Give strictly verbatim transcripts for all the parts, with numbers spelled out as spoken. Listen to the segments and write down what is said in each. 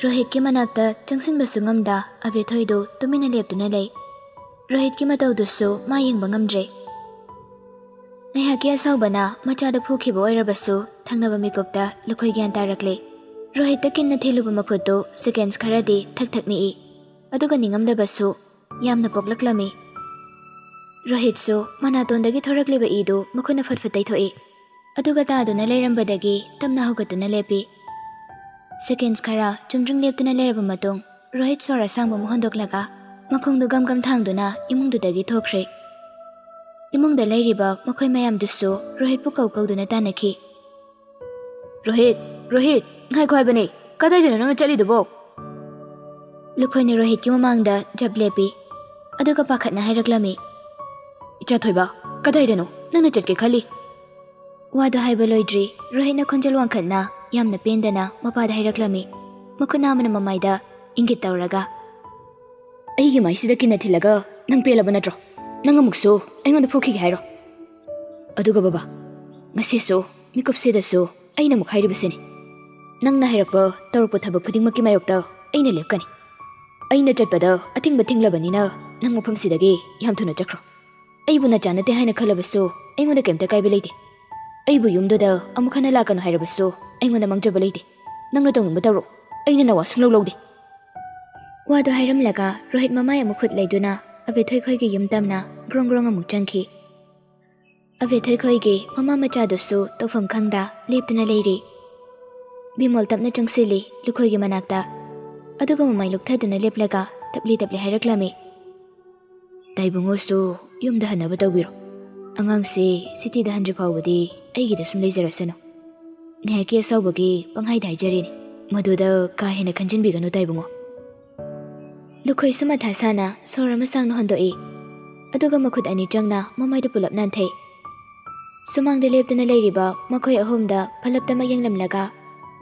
ꯔꯣꯍꯤꯠꯀꯤ ꯃꯅꯥꯛꯇ ꯆꯪꯁꯤꯟꯕꯁꯨ ꯉꯝꯗ ꯑꯕꯦꯊꯣꯏꯗꯨ ꯇꯨꯃꯤꯟꯅ ꯂꯦꯞꯇꯨꯅ ꯂꯩ꯫ ꯔꯣꯍꯤꯠꯀꯤ ꯃꯇꯧꯗꯨꯁꯨ ꯃꯥ ꯌꯦꯡꯕ ꯉꯝꯗ꯭ꯔꯦ꯫ ꯉꯥꯏꯍꯥꯛꯀꯤ ꯑꯁꯥꯎꯕꯅ ꯃꯆꯥꯗ ꯐꯨꯈꯤꯕ ꯑꯣꯏꯔꯕꯁꯨ ꯊꯪꯅꯕ ꯃꯤꯀꯨꯞꯇ ꯂꯨꯈꯣꯏ ꯒ꯭ꯌꯥꯟ ꯇꯥꯔꯛꯂꯦ꯫ ꯔꯣꯍꯤꯠꯇ ꯀꯤꯟꯅ ꯊꯤꯜꯂꯨꯕ ꯃꯈꯨꯠꯇꯨ ꯁꯦꯀꯦꯟꯁ ꯈꯔꯗꯤ ꯊꯛ ꯊꯛ ꯅꯤꯛꯏ꯫ ꯑꯗꯨꯒ ꯅꯤꯡꯉꯝꯗꯕꯁꯨ ꯌꯥꯝꯅ ꯄꯣꯛꯂꯛꯂꯝꯃꯤ꯫ ꯔꯣꯍꯤꯠꯁꯨ ꯃꯅꯥꯇꯣꯟꯗꯒꯤ ꯊꯣꯔꯛꯂꯤꯕ ꯏꯗꯨ ꯃꯈꯨꯠꯅ ꯐꯠ ꯐꯠ ꯇꯩꯊꯣꯛꯏ꯫ ꯑꯗꯨꯒ ꯇꯥꯗꯨꯅ ꯂꯩꯔꯝꯕꯗꯒꯤ ꯇꯞꯅ ꯍꯧꯒꯠꯇꯨꯅ ꯂꯦꯞꯄꯤ꯫ ꯁꯦꯀꯦꯟꯁ ꯈꯔ ꯆꯨꯝꯗ꯭ꯔꯤꯡ ꯂꯦꯞꯇꯨꯅ ꯂꯩꯔꯕ ꯃꯇꯨꯡ ꯔꯣꯍꯤꯠ ꯁꯣꯔ ꯑꯁꯥꯡꯕ ꯑꯃ ꯍꯣꯟꯗꯣꯛꯂꯒ ꯃꯈꯣꯡꯗꯨ ꯒꯝ ꯒꯝ ꯊꯥꯡꯗꯨꯅ ꯏꯃꯨꯡꯗꯨꯗꯒꯤ ꯊꯣꯛꯈ꯭ꯔꯦ꯫ ꯏꯃꯨꯡꯗ ꯂꯩꯔꯤꯕ ꯃꯈꯣꯏ ꯃꯌꯥꯝꯗꯨꯁꯨ ꯔꯣꯍꯤꯠꯄꯨ ꯀꯧ ꯀꯧꯗꯨꯅ ꯇꯥꯟꯅꯈꯤ꯫ "ꯔꯣꯍꯤꯠ, ꯔꯣꯍꯤꯠ, ꯉꯥꯏꯈꯣ ꯍꯥꯏꯕꯅꯦ, ꯀꯗꯥꯏꯗꯅꯣ ꯅꯪꯅ ꯆꯠꯂꯤꯗꯨꯕꯣ?" ꯂꯨꯈꯣꯏꯅ ꯔꯣꯍꯤꯠꯀꯤ ꯃꯃꯥꯡꯗ ꯖꯞ ꯂꯦꯞꯄꯤ꯫ ꯑꯗꯨꯒ ꯄꯥꯈꯠꯅ ꯍꯥꯏꯔꯛꯂꯝꯃꯤ꯫ "ꯏꯆꯥ ꯊꯣꯏꯕ, ꯀꯗꯥꯏꯗꯅꯣ ꯅꯪꯅ ꯆꯠꯀꯦ ꯈꯜꯂꯤ?" ꯋꯥꯗꯨ ꯍꯥꯏꯕ ꯂꯣꯏꯗ꯭ꯔꯤ, ꯔꯣꯍꯤꯠꯅ ꯈꯣꯟꯖꯦꯜ ꯋꯥꯡꯈꯠꯅ ꯌꯥꯝꯅ ꯄꯦꯟꯗꯅ ꯃꯄꯥꯗ ꯍꯥꯏꯔꯛꯂꯝꯃꯤ꯫ ꯃꯈꯨꯠ ꯅꯥꯝꯃꯅ ꯃꯃꯥꯏꯗ ꯏꯪꯒꯤꯠ ꯇꯧꯔꯒ, "ꯑꯩꯒꯤ ꯃꯥꯏꯁꯤꯗ ꯀꯤꯟꯅ ꯊꯤꯜꯂꯒ ꯅꯪ ꯄꯦꯜꯂꯕ ꯅꯠꯇ꯭ꯔꯣ? ꯅꯪ ꯑꯃꯨꯛꯁꯨ ꯑꯩꯉꯣꯟꯗ ꯐꯨꯈꯤꯒꯦ ꯍꯥꯏꯔꯣ? ꯑꯗꯨꯒ ꯕꯕꯥ, ꯉꯁꯤꯁꯨ ꯃꯤꯀꯨꯞꯁꯤꯗꯁꯨ ꯑꯩꯅ ꯑꯃꯨꯛ ꯍꯥꯏꯔꯤꯕꯁꯤꯅꯤ꯫ ꯅꯪꯅ ꯍꯥꯏꯔꯛꯄ ꯇꯧꯔꯛꯄ ꯊꯕꯛ ꯈꯨꯗꯤꯡꯃꯛꯀꯤ ꯃꯥꯌꯣꯛꯇ ꯑꯩꯅ ꯂꯦꯞꯀꯅꯤ꯫ ꯑꯩꯅ ꯆꯠꯄꯗ ꯑꯊꯤꯡꯕ ꯊꯤꯡꯂꯕꯅꯤꯅ ꯅꯪ ꯃꯐꯝꯁꯤꯗꯒꯤ ꯌꯥꯝ ꯊꯨꯅ ꯆꯠꯈ꯭ꯔꯣ꯫ ꯑꯩꯕꯨ ꯅꯆꯥ ꯅꯠꯇꯦ ꯍꯥꯏꯅ ꯈꯜꯂꯕꯁꯨ ꯑꯩꯉꯣꯟꯗ ꯀꯩꯝꯇ ꯀꯥꯏꯕ ꯂꯩꯇꯦ꯫ ꯑꯩꯕꯨ ꯌꯨꯝꯗꯨꯗ ꯑꯃꯨꯛ ꯍꯟꯅ ꯂꯥꯛꯀꯅꯨ ꯍꯥꯏꯔꯕꯁꯨ ꯑꯩꯉꯣꯟꯗ ꯃꯥꯡꯖꯕ ꯂꯩꯇꯦ꯫ ꯅꯪꯅ ꯇꯧꯅꯤꯡꯕ ꯇꯧꯔꯣ, ꯑꯩꯅ ꯅꯋꯥ ꯁꯨꯡꯂꯧ ꯂꯧꯗꯦ꯫" ꯋꯥꯗꯨ ꯍꯥꯏꯔꯝꯂꯒ ꯔꯣꯍꯤꯠ ꯃꯃꯥꯏ ꯑꯃꯨꯛ ꯈꯨꯠ ꯂꯩꯗꯨꯅ ꯑꯕꯦꯊꯣꯏ ꯈꯣꯏꯒꯤ ꯌꯨꯝ ꯇꯝꯅ ꯒ꯭ꯔꯣꯡ ꯒ꯭ꯔꯣꯡ ꯑꯃꯨꯛ ꯆꯪꯈꯤ꯫ ꯑꯕꯦꯊꯣꯏ ꯈꯣꯏꯒꯤ ꯃꯃꯥ ꯃꯆꯥꯗꯨꯁꯨ ꯇꯧꯐꯝ ꯈꯪꯗ ꯂꯦꯞꯇꯨꯅ ꯂꯩꯔꯤ꯫ ꯕꯤꯃꯣꯜ ꯇꯞꯅ ꯆꯪꯁꯤꯜꯂꯤ ꯂꯨꯈꯣꯏꯒꯤ ꯃꯅꯥꯛꯇ꯫ ꯑꯗꯨꯒ ꯃꯃꯥꯏ ꯂꯨꯞꯊꯗꯨꯅ ꯂꯦꯞꯂꯒ ꯇꯞꯂꯤ ꯇꯞꯂꯤ ꯍꯥꯏꯔꯛꯂꯝꯃꯤ꯫ "ꯇꯥꯏꯕꯨꯡꯉꯣꯁꯨ ꯌꯨꯝꯗ ꯍꯟꯅꯕ ꯇꯧꯕꯤꯔꯣ꯫ ꯑꯉꯥꯡꯁꯦ ꯁꯤꯇꯤꯗ ꯍꯟꯗ꯭ꯔꯤ ꯐꯥꯎꯕꯗꯤ ꯑꯩꯒꯤꯗ ꯁꯨꯝ ꯂꯩꯖꯔꯁꯅꯨ꯫ ꯉꯥꯏꯍꯥꯛꯀꯤ ꯑꯁꯥꯎꯕꯒꯤ ꯄꯪꯍꯥꯏꯗ ꯍꯥꯏꯖꯔꯤꯅꯤ꯫ ꯃꯗꯨꯗ ꯀꯥ ꯍꯦꯟꯅ ꯈꯟꯖꯤꯟꯕꯤꯒꯅꯨ ꯇꯥꯏꯕꯨꯡꯉꯣ꯫" ꯂꯨꯈꯣꯏꯁꯨ ꯃꯊꯥ ꯁꯥꯅ ꯁꯣꯔ ꯑꯃ ꯁꯥꯡꯅ ꯍꯣꯟꯗꯣꯛꯏ꯫ ꯑꯗꯨꯒ ꯃꯈꯨꯠ ꯑꯅꯤ ꯆꯪꯅ ꯃꯃꯥꯏꯗꯨ ꯄꯨꯂꯞ ꯅꯥꯟꯊꯩ꯫ ꯁꯨꯃꯥꯡꯗ ꯂꯦꯞꯇꯨꯅ ꯂꯩꯔꯤꯕ ꯃꯈꯣꯏ ꯑꯍꯨꯝꯗ ꯐꯂꯞꯇꯃꯛ ꯌꯦꯡꯂꯝꯂꯒ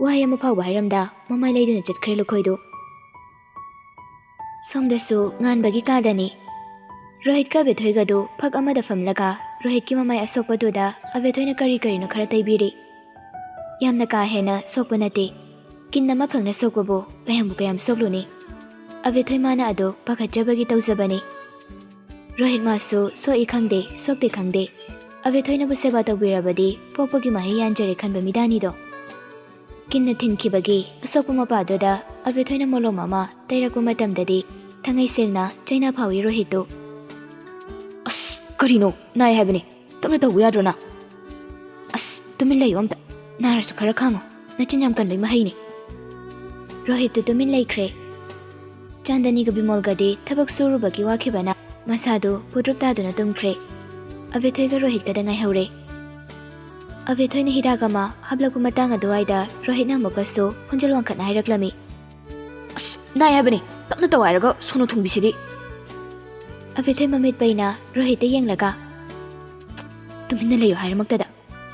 ꯋꯥꯍꯩ ꯑꯃ ꯐꯥꯎꯕ ꯍꯥꯏꯔꯝꯗ ꯃꯃꯥꯏ ꯂꯩꯗꯨꯅ ꯆꯠꯈ꯭ꯔꯦ ꯂꯨꯈꯣꯏꯗꯨ꯫ ꯁꯣꯝꯗꯁꯨ ꯉꯥꯟꯕꯒꯤ ꯀꯥꯗꯅꯤ꯫ ꯔꯣꯍꯤꯠꯀ ꯑꯕꯦꯊꯣꯏꯒꯗꯨ ꯐꯛ ꯑꯃꯗ ꯐꯝꯂꯒ ꯔꯣꯍꯤꯠꯀꯤ ꯃꯃꯥꯏ ꯑꯁꯣꯛꯄꯗꯨꯗ ꯑꯕꯦꯊꯣꯏꯅ ꯀꯔꯤ ꯀꯔꯤꯅꯣ ꯈꯔ ꯇꯩꯕꯤꯔꯤ꯫ ꯌꯥꯝꯅ ꯀꯥ ꯍꯦꯟꯅ ꯁꯣꯛꯄ ꯅꯠꯇꯦ꯫ ꯀꯤꯟ ꯑꯃꯈꯛꯅ ꯁꯣꯛꯄꯕꯨ ꯀꯌꯥꯝꯕꯨ ꯀꯌꯥꯝ ꯁꯣꯛꯂꯨꯅꯤ? ꯑꯕꯦꯊꯣꯏ ꯃꯥꯅ ꯑꯗꯨ ꯄꯥꯈꯠꯆꯕꯒꯤ ꯇꯧꯖꯕꯅꯤ꯫ ꯔꯣꯍꯤꯠ ꯃꯥꯁꯨ ꯁꯣꯛꯏ ꯈꯪꯗꯦ, ꯁꯣꯛꯇꯦ ꯈꯪꯗꯦ, ꯑꯕꯦꯊꯣꯏꯅꯕꯨ ꯁꯦꯕꯥ ꯇꯧꯕꯤꯔꯕꯗꯤ ꯄꯣꯛꯄꯒꯤ ꯃꯍꯩ ꯌꯥꯟꯖꯔꯦ ꯈꯟꯕ ꯃꯤꯗꯥꯅꯤꯗꯣ꯫ ꯀꯤꯟꯅ ꯊꯤꯟꯈꯤꯕꯒꯤ ꯑꯁꯣꯛꯄ ꯃꯄꯥꯗꯨꯗ ꯑꯕꯦꯊꯣꯏꯅ ꯃꯣꯂꯣꯝ ꯑꯃ ꯇꯩꯔꯛꯄ ꯃꯇꯝꯗꯗꯤ ꯊꯥꯡꯉꯩ ꯁꯦꯡꯅ ꯆꯩꯅꯥ ꯐꯥꯎꯏ ꯔꯣꯍꯤꯠꯇꯨ꯫ "ꯑꯁ, ꯀꯔꯤꯅꯣ? ꯅꯥꯏ ꯍꯥꯏꯕꯅꯦ꯫ ꯇꯞꯅ ꯇꯧꯕ ꯌꯥꯗ꯭ꯔꯣ ꯅꯪ?" "ꯑꯁ, ꯇꯨꯃꯤꯟ ꯂꯩꯌꯨ ꯑꯝꯇ꯫ ꯅꯥꯔꯁꯨ ꯈꯔ ꯈꯥꯡꯉꯣ꯫ ꯅꯆꯤꯟ ꯌꯥꯝ ꯀꯟꯕꯩ ꯃꯍꯩꯅꯤ꯫" ꯔꯣꯍꯤꯠꯇꯨ ꯇꯨꯃꯤꯟ ꯂꯩꯈ꯭ꯔꯦ꯫ ꯆꯥꯟꯗꯅꯤꯒ ꯕꯤꯃꯣꯜꯒꯗꯤ ꯊꯕꯛ ꯁꯨꯔꯨꯕꯒꯤ ꯋꯥꯈꯤꯕꯅ ꯃꯁꯥꯗꯨ ꯄꯨꯗ꯭ꯔꯨꯞ ꯇꯥꯗꯨꯅ ꯇꯨꯝꯈ꯭ꯔꯦ꯫ ꯑꯕꯦꯊꯣꯏꯒ ꯔꯣꯍꯤꯠꯀꯗ ꯉꯥꯏꯍꯧꯔꯦ꯫ ꯑꯕꯦꯊꯣꯏꯅ ꯍꯤꯗꯥꯛ ꯑꯃ ꯍꯥꯞꯂꯛꯄ ꯃꯇꯥꯡ ꯑꯗꯨꯋꯥꯏꯗ ꯔꯣꯍꯤꯠꯅ ꯑꯃꯨꯛꯀꯁꯨ ꯈꯣꯟꯖꯦꯜ ꯋꯥꯡꯈꯠꯅ ꯍꯥꯏꯔꯛꯂꯝꯃꯤ꯫ "ꯑꯁ, ꯅꯥꯏ ꯍꯥꯏꯕꯅꯤ, ꯇꯞꯅ ꯇꯧ ꯍꯥꯏꯔꯒ ꯁꯣꯅꯣ ꯊꯨꯡꯕꯤꯁꯤꯗꯤ!" ꯑꯕꯦꯊꯣꯏ ꯃꯃꯤꯠ ꯄꯩꯅ ꯔꯣꯍꯤꯠꯇ ꯌꯦꯡꯂꯒ, "ꯇꯨꯃꯤꯟꯅ ꯂꯩꯌꯨ ꯍꯥꯏꯔꯃꯛꯇꯗ꯫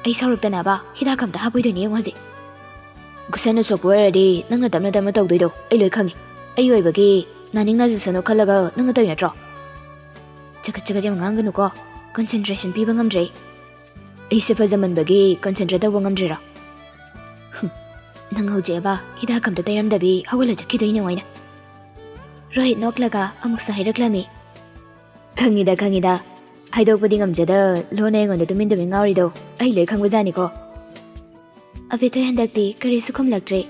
ꯑꯩ ꯁꯥꯎꯔꯛꯇꯅꯕ ꯍꯤꯗꯥꯛ ꯑꯝꯇ ꯍꯥꯞꯄꯣꯏꯗꯣꯏꯅꯤ ꯌꯦꯡꯉꯣ ꯍꯧꯖꯤꯛ꯫ ꯒꯨꯁꯟꯅ ꯁꯣꯛꯄ ꯑꯣꯏꯔꯗꯤ ꯅꯪꯅ ꯇꯞꯅ ꯇꯞꯅ ꯇꯧꯗꯣꯏꯗꯣ ꯑꯩ ꯂꯣꯏ ꯈꯪꯉꯤ꯫ ꯑꯩ ꯑꯣꯏꯕꯒꯤ ꯅꯥꯅꯤꯡ ꯅꯥꯖꯁꯅꯨ ꯈꯜꯂꯒ ꯅꯪꯅ ꯇꯧꯔꯤ ꯅꯠꯇ꯭ꯔꯣ?" "ꯆꯒꯠ ꯆꯒꯠ ꯌꯥꯝ ꯉꯥꯡꯒꯅꯨꯀꯣ꯫ Concentration ꯄꯤꯕ ꯉꯝꯗ꯭ꯔꯦ꯫ ꯑꯩꯁꯦ ꯐꯖꯃꯟꯕꯒꯤ concentrate ꯇꯧꯕ ꯉꯝꯗ꯭ꯔꯤꯔꯣ? ꯍꯨꯝ, ꯅꯪ ꯍꯧꯖꯤꯛ ꯑꯕ ꯍꯤꯗꯥꯛ ꯑꯝꯇ ꯇꯩꯔꯝꯗꯕꯤ ꯍꯧꯒꯠꯂ ꯆꯠꯈꯤꯗꯣꯏꯅꯦ ꯃꯣꯏꯅ꯫" ꯔꯣꯍꯤꯠ ꯅꯣꯛꯂꯒ ꯑꯃꯨꯛꯁꯨ ꯍꯥꯏꯔꯛꯂꯝꯃꯤ꯫ "ꯈꯪꯉꯤꯗ, ꯈꯪꯉꯤꯗ꯫ ꯍꯥꯏꯗꯣꯛꯄꯗꯤ ꯉꯝꯖꯗ ꯂꯣꯟꯅ ꯑꯩꯉꯣꯟꯗ ꯇꯨꯃꯤꯟ ꯇꯨꯃꯤꯟ ꯉꯥꯎꯔꯤꯗꯣ ꯑꯩ ꯂꯣꯏ ꯈꯪꯕꯖꯥꯠꯅꯤꯀꯣ꯫" ꯑꯕꯦꯊꯣꯏ ꯍꯟꯗꯛꯇꯤ ꯀꯔꯤꯁꯨ ꯈꯨꯝꯂꯛꯇ꯭ꯔꯦ꯫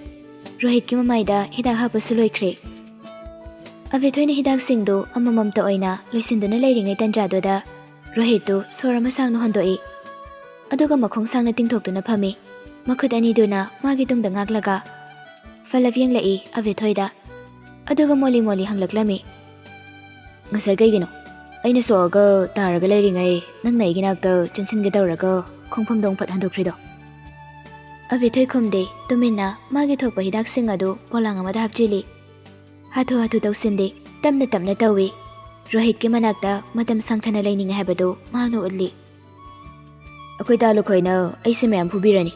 ꯔꯣꯍꯤꯠꯀꯤ ꯃꯃꯥꯏꯗ ꯍꯤꯗꯥꯛ ꯍꯥꯞꯄꯁꯨ ꯂꯣꯏꯈ꯭ꯔꯦ꯫ ꯑꯕꯦꯊꯣꯏꯅ ꯍꯤꯗꯥꯛꯁꯤꯡꯗꯨ ꯑꯃꯃꯝꯇ ꯑꯣꯏꯅ ꯂꯣꯏꯁꯤꯟꯗꯨꯅ ꯂꯩꯔꯤꯉꯩ ꯇꯟꯖꯥꯗꯨꯗ ꯔꯣꯍꯤꯠꯇꯨ ꯁꯣꯔ ꯑꯃ ꯁꯥꯡꯅ ꯍꯣꯟꯗꯣꯛꯏ꯫ ꯑꯗꯨꯒ ꯃꯈꯣꯡ ꯁꯥꯡꯅ ꯇꯤꯡꯊꯣꯛꯇꯨꯅ ꯐꯝꯃꯤ꯫ ꯃꯈꯨꯠ ꯑꯅꯤꯗꯨꯅ ꯃꯥꯒꯤ ꯇꯨꯡꯗ ꯉꯥꯛꯂꯒ ꯐꯂꯞ ꯌꯦꯡꯂꯛꯏ ꯑꯕꯦꯊꯣꯏꯗ꯫ ꯑꯗꯨꯒ ꯃꯣꯂꯤ ꯃꯣꯂꯤ ꯍꯪꯂꯛꯂꯝꯃꯤ꯫ "ꯉꯁꯥꯏ ꯀꯩꯒꯤꯅꯣ ꯑꯩꯅ ꯁꯣꯛꯑꯒ ꯇꯥꯔꯒ ꯂꯩꯔꯤꯉꯩ ꯅꯪꯅ ꯑꯩꯒꯤ ꯅꯥꯛꯇ ꯆꯦꯟꯁꯤꯟꯒꯦ ꯇꯧꯔꯒ ꯈꯣꯡꯐꯝꯗꯣꯡ ꯐꯠ ꯍꯟꯗꯣꯛꯈ꯭ꯔꯤꯗꯣ?" ꯑꯕꯦꯊꯣꯏ ꯈꯨꯝꯗꯦ, ꯇꯨꯃꯤꯟꯅ ꯃꯥꯒꯤ ꯊꯣꯛꯄ ꯍꯤꯗꯥꯛꯁꯤꯡ ꯑꯗꯨ ꯄꯣꯂꯥꯡ ꯑꯃꯗ ꯍꯥꯞꯆꯤꯜꯂꯤ꯫ ꯍꯥꯊꯨ ꯍꯥꯊꯨ ꯇꯧꯁꯤꯟꯗꯦ, ꯇꯞꯅ ꯇꯞꯅ ꯇꯧꯏ꯫ ꯔꯣꯍꯤꯠꯀꯤ ꯃꯅꯥꯛꯇ ꯃꯇꯝ ꯁꯥꯡꯊꯅ ꯂꯩꯅꯤꯡꯉꯦ ꯍꯥꯏꯕꯗꯨ ꯃꯍꯥꯛꯅ ꯎꯠꯂꯤ꯫ "ꯑꯩꯈꯣꯏ ꯇꯥꯂꯨꯈꯣꯏꯅ ꯑꯩꯁꯦ ꯃꯌꯥꯝ ꯐꯨꯕꯤꯔꯅꯤ,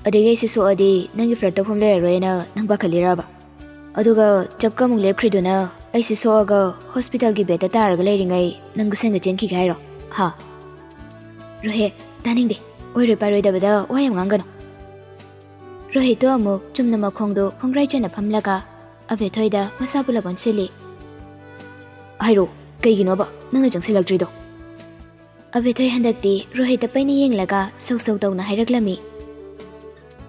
ꯑꯗꯒꯤ ꯑꯩꯁꯦ ꯁꯣꯛꯑꯗꯤ ꯅꯪꯒꯤ ꯐ꯭ꯂꯠ ꯇꯧꯐꯝ ꯂꯩꯔꯔꯣꯏꯅ ꯅꯪ ꯄꯥꯈꯠꯂꯤꯔꯕ? ꯑꯗꯨꯒ ꯆꯞꯀ ꯑꯃꯨꯛ ꯂꯦꯞꯈ꯭ꯔꯤꯗꯨꯅ ꯑꯩꯁꯦ ꯁꯣꯛꯑꯒ ꯍꯣꯁꯄꯤꯇꯥꯜꯒꯤ ꯕꯦꯗꯇ ꯇꯥꯔꯒ ꯂꯩꯔꯤꯉꯩ ꯅꯪ ꯒꯨꯁꯟꯒ ꯆꯦꯟꯈꯤꯒꯦ ꯍꯥꯏꯔꯣ? ꯍꯥ?" "ꯔꯣꯍꯤꯠ, ꯇꯥꯅꯤꯡꯗꯦ꯫ ꯑꯣꯏꯔꯣꯏ ꯄꯥꯔꯣꯏꯗꯕꯗ ꯋꯥ ꯌꯥꯝ ꯉꯥꯡꯒꯅꯨ꯫" ꯔꯣꯍꯤꯠꯇꯣ ꯑꯃꯨꯛ ꯆꯨꯝꯅ ꯃꯈꯣꯡꯗꯣ ꯈꯣꯡꯒ꯭ꯔꯥꯏ ꯆꯟꯅ ꯐꯝꯂꯒ ꯑꯕꯦꯊꯣꯏꯗ ꯃꯁꯥ ꯄꯨꯂꯞ ꯑꯣꯟꯁꯤꯜꯂꯤ꯫ "ꯍꯥꯏꯔꯣ, ꯀꯩꯒꯤꯅꯣꯕ ꯅꯪꯅ ꯆꯪꯁꯤꯜꯂꯛꯇ꯭ꯔꯤꯗꯣ?" ꯑꯕꯦꯊꯣꯏ ꯍꯟꯗꯛꯇꯤ ꯔꯣꯍꯤꯠꯇ ꯄꯩꯅ ꯌꯦꯡꯂꯒ ꯁꯧ ꯁꯧ ꯇꯧꯅ ꯍꯥꯏꯔꯛꯂꯝꯃꯤ꯫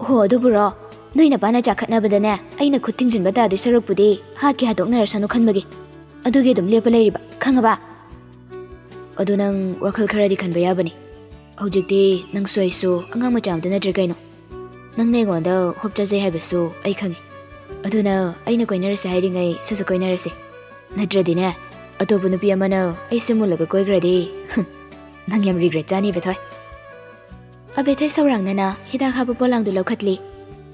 "ꯍꯣ, ꯑꯗꯨꯕꯨꯔꯣ? ꯅꯣꯏ ꯅꯄꯥꯅ ꯆꯥꯛ ꯈꯠꯅꯕꯗꯅꯦ ꯑꯩꯅ ꯈꯨꯠ ꯊꯤꯡꯖꯤꯟꯕ ꯇꯥꯗꯣꯏ ꯁꯔꯨꯛꯄꯨꯗꯤ ꯍꯥꯠꯀꯦ ꯍꯥꯠꯇꯣꯛꯅꯔꯁꯅꯨ ꯈꯟꯕꯒꯤ꯫ ꯑꯗꯨꯒꯤ ꯑꯗꯨꯝ ꯂꯦꯞꯄ ꯂꯩꯔꯤꯕ, ꯈꯪꯉꯕ?" "ꯑꯗꯨ ꯅꯪ ꯋꯥꯈꯜ ꯈꯔꯗꯤ ꯈꯟꯕ ꯌꯥꯕꯅꯤ꯫ ꯍꯧꯖꯤꯛꯇꯤ ꯅꯪꯁꯨ ꯑꯩꯁꯨ ꯑꯉꯥꯡ ꯃꯆꯥ ꯑꯝꯇ ꯅꯠꯇ꯭ꯔꯦ ꯀꯩꯅꯣ꯫ ꯅꯪꯅ ꯑꯩꯉꯣꯟꯗ ꯍꯣꯞ ꯆꯥꯖꯩ ꯍꯥꯏꯕꯁꯨ ꯑꯩ ꯈꯪꯉꯤ꯫ ꯑꯗꯨꯅ ꯑꯩꯅ ꯀꯣꯏꯅꯔꯁꯦ ꯍꯥꯏꯔꯤꯉꯩ ꯁꯠ ꯁꯠ ꯀꯣꯏꯅꯔꯁꯦ꯫ ꯅꯠꯇ꯭ꯔꯗꯤꯅꯦ, ꯑꯇꯣꯞꯄ ꯅꯨꯄꯤ ꯑꯃꯅ ꯑꯩꯁꯦ ꯃꯨꯜꯂꯒ ꯀꯣꯏꯈ꯭ꯔꯗꯤ ꯅꯪ ꯌꯥꯝ ꯔꯤꯒ꯭ꯔꯦꯠ ꯆꯥꯅꯤ, ꯕꯦꯊꯣꯏ꯫" ꯑꯕꯦꯊꯣꯏ ꯁꯧꯔꯥꯡꯅꯅ ꯍꯤꯗꯥꯛ ꯍꯥꯞꯄ ꯄꯣꯂꯥꯡꯗꯨ ꯂꯧꯈꯠꯂꯤ,